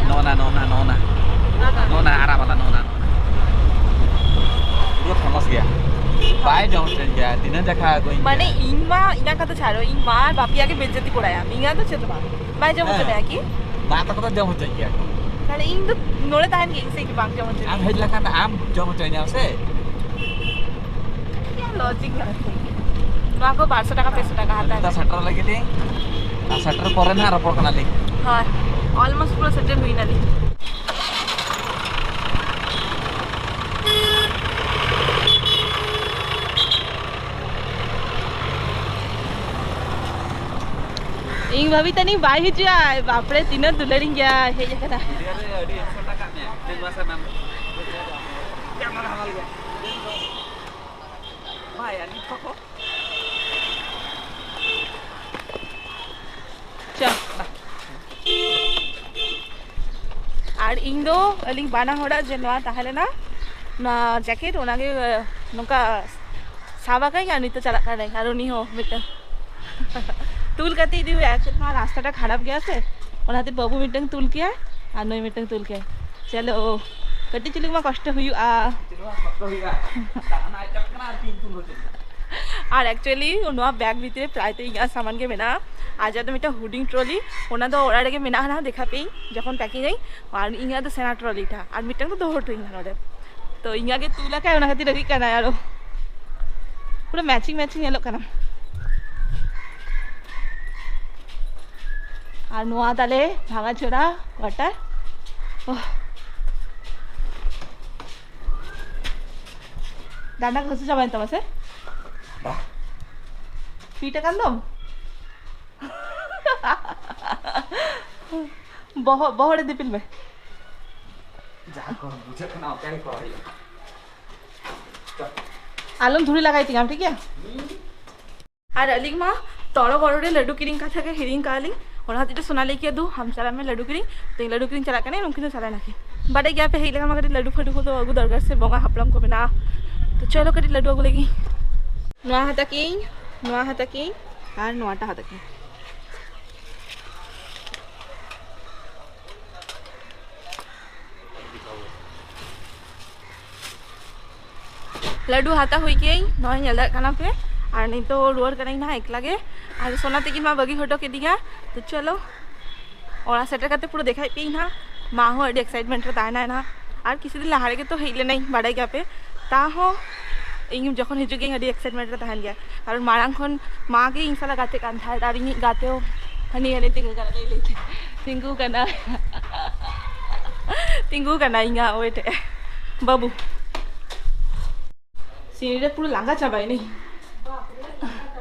ᱱᱚᱜᱼᱚ ᱱᱟ, ᱱᱚᱜᱼᱚ ᱱᱟ, ᱱᱚᱜᱼᱚ ᱱᱟ᱾ ᱱᱚᱜᱼᱚ ᱱᱟ ᱟᱨᱟᱜ ᱵᱟᱞᱟ, ᱱᱚᱜᱼᱚ ᱱᱟ, ᱱᱚᱜᱼᱚ ᱱᱟ᱾ ᱯᱩᱨᱟᱹ ᱯᱷᱮᱢᱟᱥ ᱜᱮᱭᱟ᱾ ᱵᱟᱭ ᱡᱚᱢ ᱦᱚᱪᱚᱧ ᱜᱮᱭᱟ, ᱛᱤᱱᱟᱹᱜ ᱡᱟᱠᱷᱟ ᱟᱹᱜᱩᱧ ᱢᱟᱱᱮ ᱜᱮᱭᱟ᱾ ᱤᱧ ᱢᱟ ᱤᱧᱟᱹᱜ ᱠᱟᱛᱷᱟ ᱪᱷᱟᱲᱚ, ᱤᱧ ᱢᱟ ᱟᱨ ᱵᱟᱯᱤᱭᱟ ᱜᱮ ᱵᱮᱡᱡᱟᱹᱛᱤ ᱠᱚᱲᱟᱭᱟ, ᱤᱧᱟᱹᱜ ᱫᱚ ᱪᱮᱫ ᱦᱚᱸ ᱵᱟᱝ᱾ ᱵᱟᱭ ᱡᱚᱢ ᱦᱚᱪᱚ ᱦᱮᱸ᱾ ᱢᱮᱭᱟ ᱠᱤ? ᱢᱟ ᱛᱟᱠᱚ ᱫᱚ ᱡᱚᱢ ᱦᱚᱪᱚᱧ ᱜᱮᱭᱟ ᱠᱚ᱾ ᱛᱟᱦᱞᱮ ᱤᱧ ᱫᱚ ᱱᱚᱰᱮ ᱛᱟᱦᱮᱱ ᱜᱮ, ᱤᱧ ᱥᱮ ᱵᱟᱝ ᱡᱚᱢ ᱦᱚᱪᱚ ᱟᱢ ᱢᱮᱭᱟ᱾ ᱦᱮᱡ ᱞᱮᱠᱷᱟᱱ ᱟᱢ ᱡᱚᱢ ᱦᱚᱪᱚᱧᱟᱢ ᱥᱮ? ᱤᱧᱟᱹᱜ ᱞᱚᱡᱤᱠ ᱢᱮᱱᱟᱜ ᱛᱤᱧᱟ᱾ ᱱᱚᱣᱟ ᱠᱚ ᱵᱟᱨᱥᱚ ᱴᱟᱠᱟ, ᱯᱮᱥᱚ ᱴᱟᱠᱟ ᱦᱟᱛᱟᱣ ᱱᱤᱛᱚᱜ ᱢᱮ᱾ ᱥᱮᱴᱮᱨ ᱞᱟᱹᱜᱤᱫ ᱤᱧ, ᱟᱨ ᱥᱮᱴᱮᱨ ᱯᱚᱨᱮ ᱱᱟᱦᱟᱜ ᱨᱚᱯᱚᱲ ᱠᱟᱱᱟᱞᱤᱧ᱾ ᱦᱳᱭ, almost ᱯᱩᱨᱟᱹ ᱥᱮᱴᱮᱨ ᱦᱩᱭ ᱱᱟᱞᱤᱧ᱾ ᱤᱧ ᱵᱷᱟᱵᱤ ᱛᱟᱹᱱᱤᱧ ᱵᱟᱭ ᱦᱤᱡᱩᱜᱼᱟ, ᱵᱟᱯᱨᱮ ᱛᱤᱱᱟᱹᱜ ᱫᱩᱞᱟᱹᱲᱤᱧ ᱜᱮᱭᱟ, ᱦᱮᱡ ᱟᱠᱟᱱᱟ᱾ ᱤᱱᱰᱤᱭᱟ ᱨᱮ ᱟᱹᱰᱤ ᱮᱠᱥᱚ ᱴᱟᱠᱟ ᱢᱮ, ᱛᱤᱱ ᱢᱟᱥᱮ ᱢᱮᱱ ᱠᱮᱢᱮᱨᱟ ᱦᱟᱢᱟᱞ ᱜᱮᱭᱟ᱾ ᱵᱷᱟᱭ, ᱟᱹᱰᱤ ᱛᱷᱚᱠᱚ᱾ ᱤᱧ ᱫᱚ, ᱟᱹᱞᱤᱧ ᱵᱟᱱᱟ ᱦᱚᱲᱟᱜ ᱡᱮ ᱱᱚᱣᱟ ᱛᱟᱦᱮᱸ ᱞᱮᱱᱟ, ᱱᱚᱣᱟ ᱡᱮᱠᱮᱴ, ᱚᱱᱟᱜᱮ ᱱᱚᱝᱠᱟ ᱥᱟᱵ ᱟᱠᱟᱫᱟᱹᱧ ᱟᱨ ᱱᱤᱛᱚᱜ ᱪᱟᱞᱟᱜ ᱠᱟᱱᱟᱭ᱾ ᱟᱨ ᱩᱱᱤ ᱦᱚᱸ ᱢᱤᱫᱴᱟᱝ ᱛᱩᱞ ᱠᱟᱛᱮ ᱤᱫᱤ ᱦᱩᱭᱩᱜᱼᱟ᱾ ᱮᱠᱪᱩᱭᱮᱞᱤ ᱱᱚᱣᱟ ᱨᱟᱥᱛᱟᱴᱟ ᱠᱷᱟᱨᱟᱯ ᱜᱮᱭᱟ ᱥᱮ, ᱚᱱᱟᱛᱮ ᱵᱟᱹᱵᱩ ᱢᱤᱫᱴᱟᱝ ᱛᱩᱞ ᱠᱮᱭᱟᱭ ᱟᱨ ᱱᱩᱭ ᱢᱤᱫᱴᱟᱝ ᱛᱩᱞ ᱠᱮᱭᱟᱭ᱾ ᱪᱚᱞᱚ, ᱠᱟᱹᱴᱤᱡ ᱪᱩᱞᱩᱝ ᱢᱟ ᱠᱚᱥᱴᱚ ᱦᱩᱭᱩᱜᱼᱟ᱾ ᱪᱮᱫ ᱦᱚᱸ ᱵᱟᱝ ᱠᱚᱥᱴᱚ ᱦᱩᱭᱩᱜᱼᱟ, ᱫᱟᱜ ᱨᱮᱱᱟᱜ ᱟᱡ ᱪᱟᱞᱟᱜ ᱠᱟᱱᱟ ᱟᱨ ᱤᱧ ᱛᱩᱞ ᱦᱚᱪᱚ ᱠᱮᱫᱟ᱾ ᱟᱨ ᱮᱠᱪᱩᱭᱮᱞᱤ ᱱᱚᱣᱟ ᱵᱮᱜᱽ ᱵᱷᱤᱛᱨᱤ ᱨᱮ ᱯᱨᱟᱭ ᱛᱮ ᱤᱧᱟᱹᱜ ᱥᱟᱢᱟᱱ ᱜᱮ ᱢᱮᱱᱟᱜᱼᱟ᱾ ᱟᱨ ᱡᱟᱦᱟᱸ ᱫᱚ ᱢᱤᱫᱴᱟᱝ ᱦᱩᱰᱤᱧ ᱴᱨᱚᱞᱤ, ᱚᱱᱟ ᱫᱚ ᱚᱲᱟᱜ ᱨᱮᱜᱮ ᱢᱮᱱᱟᱜᱼᱟ, ᱱᱟᱦᱟᱜ ᱫᱮᱠᱷᱟᱣ ᱯᱮᱭᱟᱹᱧ ᱡᱚᱠᱷᱚᱱ ᱯᱮᱠᱤᱝ ᱟᱹᱧ᱾ ᱟᱨ ᱤᱧᱟᱹᱜ ᱫᱚ ᱥᱮᱬᱟ ᱴᱨᱚᱞᱤ ᱴᱟᱜ, ᱟᱨ ᱢᱤᱫᱴᱟᱝ ᱫᱚ ᱫᱚᱦᱚ ᱦᱚᱴᱚ ᱤᱧ ᱱᱚᱰᱮ᱾ ᱛᱚ ᱤᱧᱟᱹᱜ ᱜᱮ ᱛᱩᱞ ᱟᱠᱟᱫ, ᱚᱱᱟ ᱠᱷᱟᱹᱛᱤᱨ ᱨᱟᱹᱜᱤᱜ ᱠᱟᱱᱟᱭ ᱟᱨᱚ᱾ ᱯᱩᱨᱟᱹ ᱢᱮᱪᱤᱝ ᱢᱮᱪᱤᱝ ᱧᱮᱞᱚᱜ ᱠᱟᱱᱟ᱾ ᱟᱨ ᱱᱚᱣᱟ ᱛᱟᱞᱮ ᱵᱷᱟᱜᱟᱪᱚᱲᱟ ᱠᱚᱣᱟᱴᱟᱨ᱾ ᱳᱦ᱾ ᱰᱟᱸᱰᱟ ᱠᱚ ᱦᱟᱹᱥᱩ ᱪᱟᱵᱟᱭᱮᱱ ᱛᱟᱢᱟ ᱥᱮ? ᱯᱷᱤᱴ ᱟᱠᱟᱱ ᱫᱚᱢ? ᱵᱚᱦᱚᱜ, ᱵᱚᱦᱚᱜ ᱨᱮ ᱫᱤᱯᱤᱞ ᱢᱮ᱾ ᱡᱟᱦᱟᱸ ᱠᱚ ᱵᱩᱡᱷᱟᱹᱜ ᱠᱟᱱᱟ, ᱚᱱᱠᱟ ᱜᱮ ᱠᱚᱨᱟᱣ ᱦᱩᱭᱩᱜᱼᱟ᱾ ᱟᱞᱚᱢ ᱫᱷᱩᱲᱤ ᱞᱟᱜᱟᱭ ᱛᱤᱧᱟᱢ, ᱴᱷᱤᱠ ᱜᱮᱭᱟ? ᱟᱨ ᱟᱹᱞᱤᱧ ᱢᱟ ᱛᱚᱲᱚ ᱵᱚᱲᱚ ᱨᱮ ᱞᱟᱹᱰᱩ ᱠᱤᱨᱤᱧ ᱠᱟᱛᱷᱟ ᱜᱮ ᱦᱤᱲᱤᱧ ᱠᱟᱜᱼᱟ ᱞᱤᱧ᱾ ᱚᱱᱟ ᱦᱚᱛᱮᱡ ᱛᱮ ᱥᱳᱱᱟᱞᱤ ᱠᱤ ᱫᱩ ᱦᱟᱢ ᱪᱟᱞᱟᱜ ᱢᱮ ᱞᱟᱹᱰᱩ ᱠᱤᱨᱤᱧ, ᱛᱮ ᱞᱟᱹᱰᱩ ᱠᱤᱨᱤᱧ ᱪᱟᱞᱟᱜ ᱠᱟᱱᱟᱭ, ᱩᱱᱠᱤᱱ ᱫᱚ ᱪᱟᱞᱟᱣ ᱱᱟᱠᱤᱱ᱾ ᱵᱟᱰᱟᱭ ᱜᱮᱭᱟ ᱯᱮ, ᱦᱮᱡ ᱞᱮᱠᱷᱟᱱ ᱢᱟ ᱠᱟᱹᱴᱤᱡ ᱞᱟᱹᱰᱩ ᱯᱷᱟᱹᱰᱩ ᱠᱚᱫᱚ ᱟᱹᱜᱩ ᱫᱚᱨᱠᱟᱨ ᱥᱮ, ᱵᱚᱸᱜᱟ ᱦᱟᱯᱲᱟᱢ ᱠᱚ ᱢᱮᱱᱟᱜᱼᱟ᱾ ᱛᱚ ᱪᱚᱞᱚ ᱠᱟᱹᱴᱤᱡ ᱞᱟᱹᱰᱩ ᱟᱹᱜᱩ ᱞᱟᱹᱜᱤᱫ᱾ ᱱᱚᱣᱟ ᱦᱟᱛᱟ ᱠᱤᱧ, ᱱᱚᱣᱟ ᱦᱟᱛᱟ ᱠᱤᱧ, ᱟᱨ ᱱᱚᱣᱟᱴᱟᱜ ᱦᱟᱛᱟ ᱠᱤᱧ᱾ ᱞᱟᱹᱰᱩ ᱦᱟᱛᱟᱣ ᱦᱩᱭ ᱠᱮᱜᱼᱟᱹᱧ, ᱱᱚᱜᱼᱚᱭ ᱧᱮᱞ ᱫᱟᱲᱮᱭᱟᱜ ᱠᱟᱱᱟ ᱯᱮ᱾ ᱟᱨ ᱱᱤᱛᱚᱜ ᱨᱩᱣᱟᱹᱲ ᱠᱟᱹᱱᱟᱹᱧ ᱱᱟᱦᱟᱜ ᱮᱠᱞᱟ ᱜᱮ᱾ ᱟᱨ ᱥᱳᱱᱟ ᱛᱟᱹᱠᱤᱱ ᱢᱟ ᱵᱟᱹᱜᱤ ᱦᱚᱴᱚ ᱠᱮᱫᱤᱧᱟ᱾ ᱛᱚ ᱪᱚᱞᱚ, ᱚᱲᱟᱜ ᱥᱮᱴᱮᱨ ᱠᱟᱛᱮ ᱯᱩᱨᱟᱹ ᱫᱮᱠᱷᱟᱭᱮᱫ ᱯᱮᱭᱟᱹᱧ ᱱᱟᱦᱟᱜ᱾ ᱢᱟ ᱦᱚᱸ ᱟᱹᱰᱤ ᱮᱠᱥᱟᱭᱤᱴᱢᱮᱱᱴ ᱨᱮ ᱛᱟᱦᱮᱱᱟᱭ ᱱᱟᱦᱟᱜ᱾ ᱟᱨ ᱠᱤᱪᱷᱩ ᱫᱤᱱ ᱞᱟᱦᱟ ᱨᱮᱜᱮ ᱛᱚ ᱦᱮᱡ ᱞᱮᱱᱟᱹᱧ, ᱵᱟᱰᱟᱭ ᱜᱮᱭᱟ ᱯᱮ᱾ ᱛᱟᱦᱚᱸ ᱤᱧ ᱡᱚᱠᱷᱚᱱ ᱦᱤᱡᱩᱜ ᱜᱤᱭᱟᱹᱧ, ᱟᱹᱰᱤ ᱮᱠᱥᱟᱭᱤᱴᱢᱮᱱᱴ ᱨᱮ ᱛᱟᱦᱮᱱ ᱜᱮᱭᱟ, ᱠᱟᱨᱚᱱ ᱢᱟᱲᱟᱝ ᱠᱷᱚᱱ ᱢᱟ ᱜᱮ ᱤᱧ ᱥᱟᱞᱟᱜ ᱜᱟᱛᱮᱜ ᱠᱟᱱ ᱛᱟᱦᱮᱸᱫ᱾ ᱟᱨ ᱤᱧᱤᱡ ᱜᱟᱛᱮ ᱦᱚᱸ ᱦᱟᱹᱱᱤ ᱦᱟᱹᱱᱤ ᱛᱤᱸᱜᱩ ᱠᱟᱱᱟ, ᱞᱟᱹᱭ ᱞᱟᱹᱭ ᱛᱮ ᱛᱤᱸᱜᱩ ᱠᱟᱱᱟ, ᱛᱤᱸᱜᱩ ᱠᱟᱱᱟ ᱤᱧᱟᱹᱜ ᱳᱭᱮᱴ ᱨᱮ ᱵᱟᱹᱵᱩ᱾ ᱥᱤᱸᱲᱤ ᱨᱮ ᱯᱩᱨᱟᱹ ᱞᱟᱸᱜᱟ ᱪᱟᱵᱟᱭᱮᱱᱟᱹᱧ᱾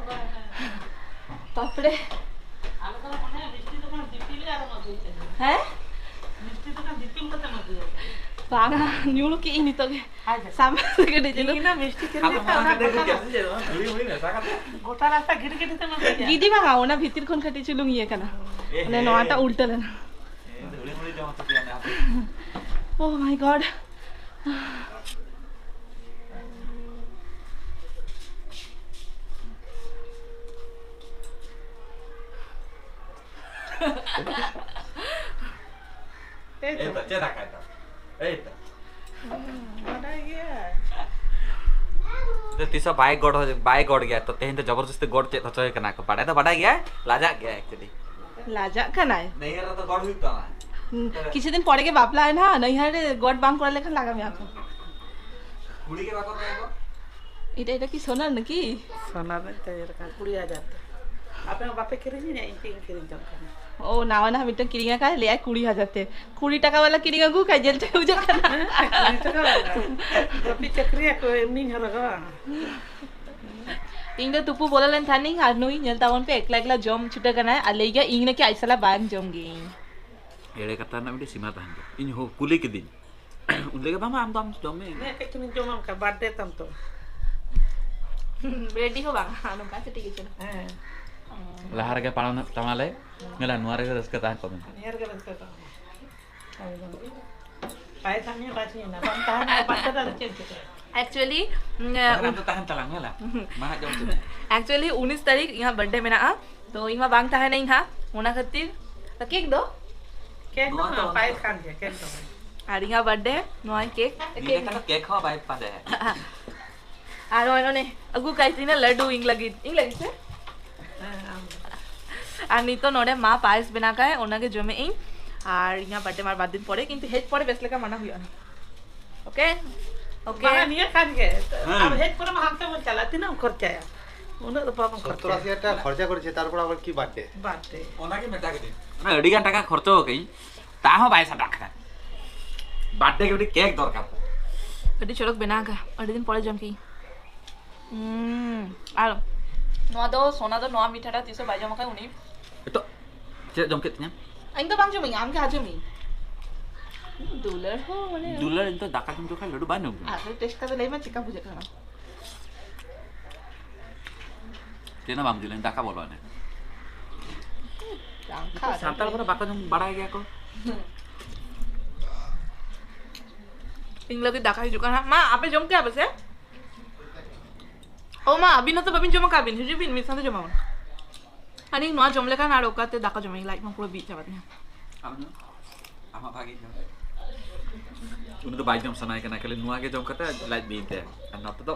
ᱛᱟᱯᱚᱨᱮ ᱦᱮᱸ? ᱵᱟᱝᱟ, ᱧᱩᱲᱩ ᱠᱮᱜ ᱤᱧ ᱱᱤᱛᱚᱜ ᱜᱮ᱾ ᱥᱟᱢᱟᱝ ᱨᱮ ᱜᱟᱹᱰᱤ ᱪᱟᱹᱞᱩ᱾ ᱤᱧ ᱫᱚ ᱢᱤᱥᱴᱤ ᱪᱮᱫ ᱞᱮᱠᱟ ᱚᱱᱟ ᱜᱚᱴᱟ ᱨᱟᱥᱛᱟ ᱜᱤᱰᱤ ᱜᱤᱰᱤ ᱛᱮᱢ ᱟᱹᱜᱩᱭᱟ? ᱜᱤᱰᱤ ᱵᱟᱝᱟ, ᱚᱱᱟ ᱵᱷᱤᱛᱤᱨ ᱠᱷᱚᱱ ᱠᱟᱹᱴᱤᱡ ᱪᱩᱞᱩᱝ ᱤᱭᱟᱹ ᱠᱟᱱᱟ᱾ ᱮ ᱢᱟᱱᱮ ᱦᱮ᱾ ᱱᱚᱣᱟᱴᱟᱜ ᱩᱞᱴᱟᱹ ᱞᱮᱱᱟ᱾ ᱤᱧ ᱫᱚ ᱦᱩᱲᱩ ᱦᱩᱲᱩ ᱡᱚᱢ ᱦᱚᱪᱚ ᱯᱮᱭᱟ ᱱᱟᱦᱟᱜ᱾ Oh my God. ᱮᱭ ᱛᱚ, ᱪᱮᱫ ᱟᱠᱟᱫ ᱫᱚ? ᱮᱭ ᱛᱚ᱾ ᱵᱟᱰᱟᱭ ᱜᱮᱭᱟ᱾ ᱛᱤᱥ ᱦᱚᱸ ᱵᱟᱭ ᱜᱚᱲ, ᱵᱟᱭ ᱜᱚᱲ ᱜᱮᱭᱟ, ᱛᱚ ᱛᱮᱦᱮᱧ ᱫᱚ ᱡᱚᱵᱚᱨᱡᱚᱥᱛᱤ ᱜᱚᱲ ᱪᱮᱫ ᱦᱚᱪᱚᱭ ᱠᱟᱱᱟ ᱠᱚ᱾ ᱵᱟᱰᱟᱭ ᱫᱚ ᱵᱟᱰᱟᱭ ᱜᱮᱭᱟᱭ, ᱞᱟᱡᱟᱜ ᱜᱮᱭᱟᱭ actually᱾ ᱞᱟᱡᱟᱜ ᱠᱟᱱᱟᱭ᱾ ᱱᱟᱹᱭᱦᱟᱹᱨ ᱨᱮᱫᱚ ᱜᱚᱲ ᱦᱩᱭᱩᱜ ᱛᱟᱢᱟ᱾ ᱦᱩᱸ, ᱠᱤᱪᱷᱩ ᱫᱤᱱ ᱯᱚᱨᱮ ᱜᱮ ᱵᱟᱯᱞᱟᱭ ᱱᱟᱦᱟᱜ, ᱱᱟᱹᱭᱦᱟᱹᱨ ᱨᱮ ᱜᱚᱲ ᱵᱟᱝ ᱠᱚᱨᱟᱣ ᱞᱮᱠᱷᱟᱱ ᱞᱟᱜᱟ ᱢᱮᱭᱟ ᱠᱚ᱾ ᱠᱩᱲᱤ ᱜᱮ ᱵᱟᱠᱚ ᱛᱟᱦᱮᱸ ᱠᱚᱜ᱾ ᱮᱴᱟ, ᱮᱴᱟ ᱠᱤ ᱥᱳᱱᱟ ᱱᱟᱠᱤ? ᱥᱳᱱᱟ ᱨᱮᱱᱟᱜ ᱤᱧ ᱛᱟᱦᱮᱸ ᱞᱮᱠᱷᱟᱱ ᱠᱩᱲᱤ ᱦᱟᱡᱟᱨ ᱛᱮ᱾ ᱟᱯᱮ ᱦᱚᱸ ᱵᱟᱯᱮ ᱠᱤᱨᱤᱧ ᱤᱧᱟ, ᱤᱧ ᱛᱮᱜᱤᱧ ᱠᱤᱨᱤᱧ ᱡᱚᱝ ᱠᱟᱱᱟ᱾ ᱳ, ᱱᱟᱣᱟ ᱱᱟᱣᱟ ᱢᱤᱫᱴᱟᱝ ᱠᱤᱨᱤᱧ ᱟᱠᱟᱫ, ᱞᱟᱹᱭᱟᱭ ᱠᱩᱲᱤ ᱦᱟᱡᱟᱨ ᱛᱮ᱾ ᱠᱩᱲᱤ ᱴᱟᱠᱟ ᱵᱟᱞᱟ ᱠᱤᱨᱤᱧ ᱟᱹᱜᱩ ᱠᱟᱭ, ᱧᱮᱞ ᱛᱮ ᱵᱩᱡᱷᱟᱹᱜ ᱠᱟᱱᱟ᱾ ᱦᱮᱸ, ᱠᱩᱲᱤ ᱴᱟᱠᱟ ᱵᱟᱞᱟ᱾ ᱵᱟᱯᱮ ᱪᱟᱹᱠᱨᱤᱭᱟ ᱠᱚ, ᱮᱢᱱᱤᱧ ᱦᱚᱨᱚᱜᱟ᱾ ᱤᱧ ᱫᱚ ᱛᱩᱯᱩ ᱵᱚᱞᱚ ᱞᱮᱱ ᱛᱟᱦᱮᱱᱤᱧ ᱟᱨ ᱱᱩᱭ ᱧᱮᱞ ᱛᱟᱵᱚᱱ ᱯᱮ ᱮᱠᱞᱟ ᱮᱠᱞᱟ ᱡᱚᱢ ᱪᱷᱩᱴᱟᱹ ᱠᱟᱱᱟᱭ ᱟᱨ ᱞᱟᱹᱭ ᱜᱮᱭᱟ ᱤᱧ ᱱᱟᱠᱤ ᱟᱡ ᱥᱟᱞᱟᱜ ᱵᱟᱝ ᱡᱚᱢ ᱜᱮᱭᱟᱹᱧ᱾ ᱮᱲᱮ ᱠᱟᱛᱷᱟ ᱨᱮᱱᱟᱜ ᱢᱤᱫᱴᱤᱡ ᱥᱤᱢᱟ ᱛᱟᱦᱮᱱ ᱜᱮᱭᱟ᱾ ᱤᱧ ᱦᱚᱸ ᱠᱩᱞᱤ ᱠᱤᱫᱤᱧ᱾ ᱩᱱ ᱞᱟᱹᱭ ᱠᱮᱫᱟ, "ᱵᱟᱝ, ᱵᱟᱝ, ᱟᱢ ᱫᱚ ᱟᱢ ᱡᱚᱢ ᱢᱮ᱾" ᱦᱮᱸ, ᱠᱟᱹᱡ ᱪᱩᱞᱩᱝ ᱡᱚᱢᱟᱢ ᱠᱷᱟᱱ, birthday ᱛᱟᱢ ᱛᱚ᱾ ᱨᱮᱰᱤ ᱦᱚᱸ ᱵᱟᱝ, ᱱᱚᱝᱠᱟ ᱪᱩᱴᱤ ᱜᱮ ᱪᱚᱞᱚ᱾ ᱦᱮᱸ᱾ ᱞᱟᱦᱟ ᱨᱮᱜᱮ ᱯᱟᱲᱟᱣ ᱛᱟᱢᱟᱞᱮ, ᱧᱮᱞᱟ, ᱱᱚᱣᱟ ᱨᱮᱜᱮ ᱨᱟᱹᱥᱠᱟᱹ ᱛᱟᱦᱮᱸ ᱠᱚᱜ ᱢᱮ᱾ ᱱᱤᱭᱟᱹ ᱨᱮᱜᱮ ᱨᱟᱹᱥᱠᱟᱹ ᱛᱟᱢ᱾ ᱦᱳᱭ, ᱵᱟᱝ᱾ ᱯᱟᱭᱥᱟ ᱱᱤᱭᱮ ᱵᱟᱭ ᱪᱤᱱᱛᱟᱹ, ᱵᱟᱝ ᱛᱟᱦᱮᱱᱟ, ᱵᱟᱝ ᱛᱟᱦᱮᱱᱟ, ᱪᱮᱫ ᱮᱢ ᱪᱤᱠᱟᱹᱭᱟ? Actually, ᱩᱸ, ᱛᱟᱦᱮᱱᱟ ᱩᱱ- ᱫᱚ ᱛᱟᱦᱮᱱ ᱛᱟᱞᱟᱝ ᱢᱮ, ᱞᱟ᱾ ᱢᱟ ᱦᱟᱸᱜ ᱡᱚᱢ ᱦᱚᱪᱚ ᱢᱮ᱾ Actually, ᱩᱱᱤᱥ ᱛᱟᱹᱨᱤᱠᱷ ᱤᱧᱟᱹᱜ birthday ᱢᱮᱱᱟᱜᱼᱟ, ᱛᱚ ᱤᱧ ᱢᱟ ᱵᱟᱝ ᱛᱟᱦᱮᱱᱟᱹᱧ ᱦᱟᱸᱜ, ᱚᱱᱟ ᱠᱷᱟᱹᱛᱤᱨ ᱠᱮᱠ ᱫᱚ ᱱᱚᱣᱟ ᱫᱚ ᱦᱟᱸᱜ ᱵᱟᱝ ᱯᱟᱭᱮᱥ ᱠᱟᱱᱟ᱾ ᱠᱟᱱ ᱜᱮᱭᱟ, ᱠᱮᱠ ᱫᱚ ᱵᱟᱝ᱾ ᱟᱨ ᱤᱧᱟᱹᱜ birthday, ᱱᱚᱣᱟ ᱠᱮᱠ, ᱱᱤᱭᱟᱹ ᱠᱮᱠ ᱞᱮᱠᱟ ᱫᱚ ᱠᱮᱠ ᱦᱚᱸ ᱵᱟᱭ ᱯᱟᱸᱡᱟᱭᱟ᱾ ᱟᱨ ᱱᱚᱜᱼᱚᱭ ᱱᱚᱰᱮ ᱟᱹᱜᱩ ᱠᱟᱭ ᱛᱤᱧᱟ ᱞᱟᱹᱰᱩ ᱤᱧ ᱞᱟᱹᱜᱤᱫ, ᱤᱧ ᱞᱟᱹᱜᱤᱫ ᱥᱮ? ᱦᱮᱸ, ᱟᱢ᱾ ᱟᱨ ᱱᱤᱛᱚᱜ ᱱᱚᱰᱮ ᱢᱟ ᱯᱟᱭᱮᱥ ᱵᱮᱱᱟᱣ ᱠᱟᱭ, ᱚᱱᱟᱜᱮ ᱡᱚᱢᱮᱜ ᱤᱧ᱾ ᱟᱨ ᱤᱧᱟᱹᱜ birthday ᱢᱟ ᱟᱨ ᱵᱟᱨ ᱫᱤᱱ ᱯᱚᱨᱮ, ᱠᱤᱱᱛᱩ ᱦᱮᱡ ᱯᱚᱨᱮ ᱵᱮᱥ ᱞᱮᱠᱟ ᱢᱟᱱᱟᱣ ᱦᱩᱭᱩᱜᱼᱟ᱾ OK? OK? ᱵᱟᱝᱟ, ᱱᱤᱭᱟᱹ ᱠᱟᱱ ᱜᱮ᱾ ᱦᱮᱸ᱾ ᱟᱨ ᱦᱮᱡ ᱯᱚᱨᱮ ᱢᱟ ᱦᱟᱱᱛᱮ ᱵᱚᱱ ᱪᱟᱞᱟᱜᱼᱟ, ᱛᱤᱱᱟᱹᱜ ᱮᱢ ᱠᱷᱚᱨᱪᱟᱭᱟ? ᱩᱱᱟᱹᱜ ᱫᱚ ᱵᱟᱵᱚᱱ ᱥᱚᱛᱛᱚᱨ ᱠᱷᱚᱨᱪᱟᱭᱟ᱾ ᱟᱥᱤ ᱦᱟᱡᱟᱨ ᱴᱟᱠᱟ ᱠᱷᱚᱨᱪᱟ ᱠᱚᱨᱮ, ᱥᱮ ᱛᱟᱨᱯᱚᱨ ᱟᱵᱟᱨ ᱠᱤ birthday? Birthday᱾ ᱚᱱᱟᱜᱮ ᱢᱮᱛᱟ ᱠᱮᱫᱤᱧ᱾ ᱚᱱᱟ ᱟᱹᱰᱤ ᱜᱟᱱ ᱴᱟᱠᱟ ᱠᱷᱚᱨᱪᱟ ᱟᱠᱟᱫᱟᱹᱧ, ᱛᱟ ᱦᱚᱸ ᱵᱟᱭ ᱥᱟᱵ ᱨᱟᱠᱟᱵ᱾ Birthday ᱜᱮ ᱢᱤᱫᱴᱤᱡ ᱠᱮᱠ ᱫᱚᱨᱠᱟᱨ᱾ ᱟᱹᱰᱤ ᱪᱚᱨᱚᱠ ᱵᱮᱱᱟᱣ ᱟᱠᱟᱫ, ᱟᱹᱰᱤ ᱫᱤᱱ ᱯᱚᱨᱮ ᱡᱚᱢ ᱠᱮᱫᱟᱹᱧ᱾ ᱩᱸ, ᱟᱨ ᱱᱚᱣᱟ ᱫᱚ ᱥᱳᱱᱟ ᱫᱚ ᱱᱚᱣᱟ ᱢᱤᱴᱷᱟᱴᱟ ᱛᱤᱥ ᱦᱚᱸ ᱵᱟᱭ ᱡᱚᱢ ᱟᱠᱟᱫ ᱩᱱᱤ᱾ ᱮᱛᱚ, ᱪᱮᱫ ᱡᱚᱢ ᱠᱮᱫ ᱛᱤᱧᱟᱹ? ᱤᱧ ᱫᱚ ᱵᱟᱝ ᱡᱚᱢᱟᱹᱧ, ᱟᱢ ᱜᱮ ᱟᱸᱡᱚᱢᱤᱧ᱾ ᱫᱩᱞᱟᱹᱲ ᱦᱚᱸ ᱢᱟᱱᱮ ᱫᱩᱞᱟᱹᱲ, ᱤᱧ ᱫᱚ ᱫᱟᱠᱟ ᱡᱚᱢ ᱡᱚᱠᱷᱟᱱ ᱞᱟᱹᱰᱩ ᱵᱟᱝ ᱡᱚᱢ ᱠᱟᱱᱟ᱾ ᱟᱨ taste ᱠᱟᱛᱮ ᱞᱟᱹᱭ ᱢᱮ ᱪᱮᱫᱠᱟ ᱵᱩᱡᱷᱟᱹᱜ ᱠᱟᱱᱟ᱾ ᱪᱮᱫ ᱦᱚᱸ ᱵᱟᱝ ᱵᱩᱡᱷᱟᱹᱣ ᱞᱮᱱ, ᱫᱟᱠᱟ ᱵᱚᱞᱚ ᱮᱱᱟ᱾ ᱵᱟᱝ ᱩᱱᱠᱩ ᱠᱷᱟᱣᱟ ᱥᱟᱱᱛᱟᱲ ᱫᱟᱠᱟ᱾ ᱠᱚᱫᱚ ᱵᱟᱠᱚ ᱡᱚᱢ ᱵᱟᱲᱟᱭ ᱜᱮᱭᱟ ᱠᱚ᱾ ᱤᱧ ᱞᱟᱹᱜᱤᱫ ᱫᱟᱠᱟ ᱦᱤᱡᱩᱜ ᱠᱟᱱᱟ ᱦᱟᱸᱜ᱾ ᱢᱟ, ᱟᱯᱮ ᱡᱚᱢ ᱠᱮᱜᱼᱟ ᱯᱮ ᱥᱮ? ᱳ ᱢᱟ, ᱟᱹᱵᱤᱱ ᱦᱚᱸᱛᱚ ᱵᱟᱹᱵᱤᱱ ᱡᱚᱢ ᱟᱠᱟᱫ ᱵᱤᱱ, ᱦᱤᱡᱩᱜ ᱵᱤᱱ, ᱢᱤᱫ ᱥᱟᱶᱛᱮ ᱡᱚᱢᱟᱵᱚᱱ᱾ ᱟᱨ ᱤᱧ ᱱᱚᱣᱟ ᱡᱚᱢ ᱞᱮᱠᱷᱟᱱ ᱟᱨ ᱚᱠᱟᱛᱮ ᱫᱟᱠᱟ ᱡᱚᱢᱤᱧ, ᱞᱟᱡ ᱢᱟ ᱯᱩᱨᱟᱹ ᱵᱤ ᱪᱟᱵᱟ ᱛᱤᱧᱟ᱾ ᱟᱢ ᱫᱚ? ᱟᱢᱟᱜ ᱵᱷᱟᱜᱮ ᱡᱚᱢ᱾ ᱩᱱᱤ ᱫᱚ ᱵᱟᱭ ᱡᱚᱢ ᱥᱟᱱᱟᱭᱮ ᱠᱟᱱᱟ, ᱠᱷᱟᱹᱞᱤ ᱱᱚᱣᱟ ᱜᱮ ᱡᱚᱢ ᱠᱟᱛᱮ ᱞᱟᱡ ᱵᱤ ᱛᱟᱭᱟ᱾ ᱟᱨ ᱱᱚᱛᱮ ᱫᱚ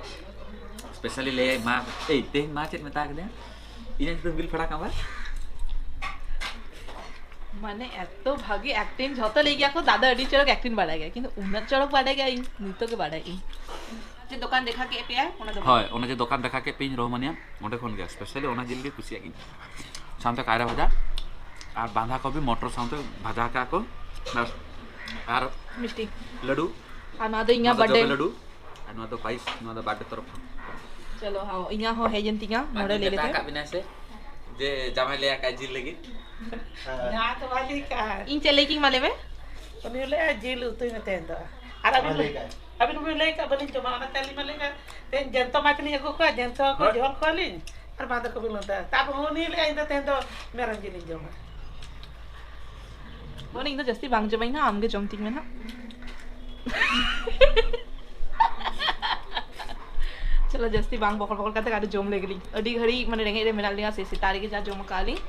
specially ᱞᱟᱹᱭᱟᱭ, "ᱢᱟ, ᱮᱭ, ᱛᱮᱦᱮᱧ ᱢᱟ ᱪᱮᱫ ᱢᱮᱛᱟ ᱠᱟᱫᱮᱭᱟ? ᱤᱧᱟᱹᱜ ᱧᱩᱛᱩᱢ ᱵᱤᱞ ᱯᱷᱟᱲᱟ ᱠᱟᱢᱟ?" ᱢᱟᱱᱮ ᱮᱛᱚ ᱵᱷᱟᱜᱮ acting, ᱡᱷᱚᱛᱚ ᱞᱟᱹᱭ ᱜᱮᱭᱟ ᱠᱚ ᱫᱟᱫᱟ ᱟᱹᱰᱤ ᱪᱚᱨᱚᱠ acting ᱵᱟᱲᱟᱭ ᱜᱮᱭᱟ, ᱠᱤᱱᱛᱩ ᱩᱱᱟᱹᱜ ᱪᱚᱨᱚᱠ ᱵᱟᱰᱟᱭ ᱜᱮᱭᱟ ᱤᱧ ᱱᱤᱛᱚᱜ ᱜᱮ ᱵᱟᱰᱟᱭ ᱤᱧ᱾ ᱪᱮᱫ ᱫᱚᱠᱟᱱ ᱫᱮᱠᱷᱟ ᱠᱮᱫ ᱯᱮᱭᱟ ᱚᱱᱟ ᱫᱚ? ᱦᱳᱭ, ᱚᱱᱟ ᱡᱮ ᱫᱚᱠᱟᱱ ᱫᱮᱠᱷᱟ ᱠᱮᱫ ᱯᱮᱭᱟᱹᱧ ᱨᱳᱦᱢᱟᱱᱤᱭᱟ, ᱚᱸᱰᱮ ᱠᱷᱚᱱ ᱜᱮ specially ᱚᱱᱟ ᱡᱤᱞ ᱜᱮ ᱠᱩᱥᱤᱭᱟᱜ ᱜᱤᱧ᱾ ᱥᱟᱶᱛᱮ ᱠᱟᱭᱨᱟ ᱵᱷᱟᱡᱟ ᱟᱨ ᱵᱟᱸᱫᱷᱟ ᱠᱚᱯᱤ ᱢᱚᱴᱚᱨ ᱥᱟᱶᱛᱮ ᱵᱷᱟᱡᱟ ᱠᱟᱜᱼᱟ ᱠᱚ᱾ ᱟᱨ, ᱟᱨ ᱢᱤᱥᱴᱤ᱾ ᱞᱟᱹᱰᱩ᱾ ᱟᱨ ᱱᱚᱣᱟ ᱫᱚ ᱤᱧᱟᱹᱜ ᱱᱚᱣᱟ ᱫᱚ ᱡᱚᱵᱮ birthday᱾ ᱞᱟᱹᱰᱩ᱾ ᱟᱨ ᱱᱚᱣᱟ ᱫᱚ ᱯᱟᱭᱤᱥ, ᱱᱚᱣᱟ ᱫᱚ birthday ᱛᱚᱨᱚᱯ ᱠᱷᱚᱱ᱾ ᱪᱚᱞᱚ, ᱦᱚᱸ, ᱤᱧᱟᱹᱜ ᱦᱚᱸ ᱦᱮᱡ ᱮᱱ ᱛᱤᱧᱟ ᱱᱚᱰᱮ ᱞᱟᱹᱭ ᱞᱮᱠᱟ᱾ ᱵᱤᱱᱟ ᱥᱮ ᱡᱮ ᱡᱟᱢᱟᱭ ᱞᱟᱹᱭ ᱟᱠᱟᱫ ᱡᱤᱞ ᱞᱟᱹᱜᱤᱫ? ᱡᱟᱦᱟᱸ ᱛᱚ ᱵᱟᱭ ᱞᱟᱹᱭ ᱠᱟᱜᱼᱟ᱾ ᱤᱧ ᱪᱮᱫ ᱞᱟᱹᱭ ᱠᱤᱧ ᱢᱟ ᱞᱟᱹᱭ ᱢᱮ? ᱩᱱᱤ ᱞᱟᱹᱭᱟ ᱡᱤᱞ ᱩᱛᱩᱭ ᱢᱮ ᱛᱮᱦᱮᱧ ᱫᱚ᱾ ᱟᱨ ᱟᱹᱵᱤᱱ ᱟᱹᱵᱤᱱ ᱵᱤᱱ ᱞᱟᱹᱭ ᱠᱟᱜᱼᱟ ᱵᱟᱹᱞᱤᱧ ᱡᱚᱢᱟ, ᱚᱱᱟᱛᱮ ᱟᱹᱞᱤᱧ ᱢᱟ ᱞᱟᱹᱭ ᱠᱟᱜᱼᱟ ᱛᱮᱦᱮᱧ ᱡᱮᱱᱛᱚ ᱢᱟᱪᱷ ᱞᱤᱧ ᱟᱹᱜᱩ ᱠᱚᱣᱟ, ᱡᱮᱱᱛᱚ ᱠᱚ ᱦᱳᱭ᱾ ᱡᱷᱚᱞ ᱠᱚᱣᱟᱞᱤᱧ ᱟᱨ ᱵᱟᱸᱫᱷᱟ ᱠᱚᱯᱤ ᱞᱤᱧ ᱩᱛᱩᱭᱟ᱾ ᱛᱟᱨᱯᱚᱨ ᱩᱱᱤ ᱞᱟᱹᱭᱟ ᱤᱧ ᱫᱚ ᱛᱮᱦᱮᱧ ᱫᱚ ᱢᱮᱨᱚᱢ ᱡᱤᱞ ᱤᱧ ᱡᱚᱢᱟ᱾ ᱵᱚᱞᱮ ᱤᱧ ᱫᱚ ᱡᱟᱹᱥᱛᱤ ᱵᱟᱝ ᱡᱚᱢᱟᱹᱧ ᱦᱟᱸᱜ, ᱟᱢᱜᱮ ᱡᱚᱢ ᱛᱤᱧ ᱢᱮ ᱦᱟᱸᱜ᱾ ᱪᱚᱞᱚ ᱡᱟᱹᱥᱛᱤ ᱵᱟᱝ ᱵᱚᱠᱚᱞ ᱵᱚᱠᱚᱞ ᱠᱟᱛᱮ ᱟᱨ ᱡᱚᱢ ᱞᱮᱜᱮ ᱞᱤᱧ᱾ ᱟᱹᱰᱤ ᱜᱷᱟᱹᱲᱤᱡ ᱢᱟᱱᱮ ᱨᱮᱸᱜᱮᱡ ᱨᱮ ᱢᱮᱱᱟᱜ ᱞᱤᱧᱟ, ᱥᱮ ᱥᱮᱛᱟᱜ ᱨᱮᱜᱮ ᱡᱟ ᱡᱚᱢ ᱟᱠᱟᱫ ᱞᱤᱧ᱾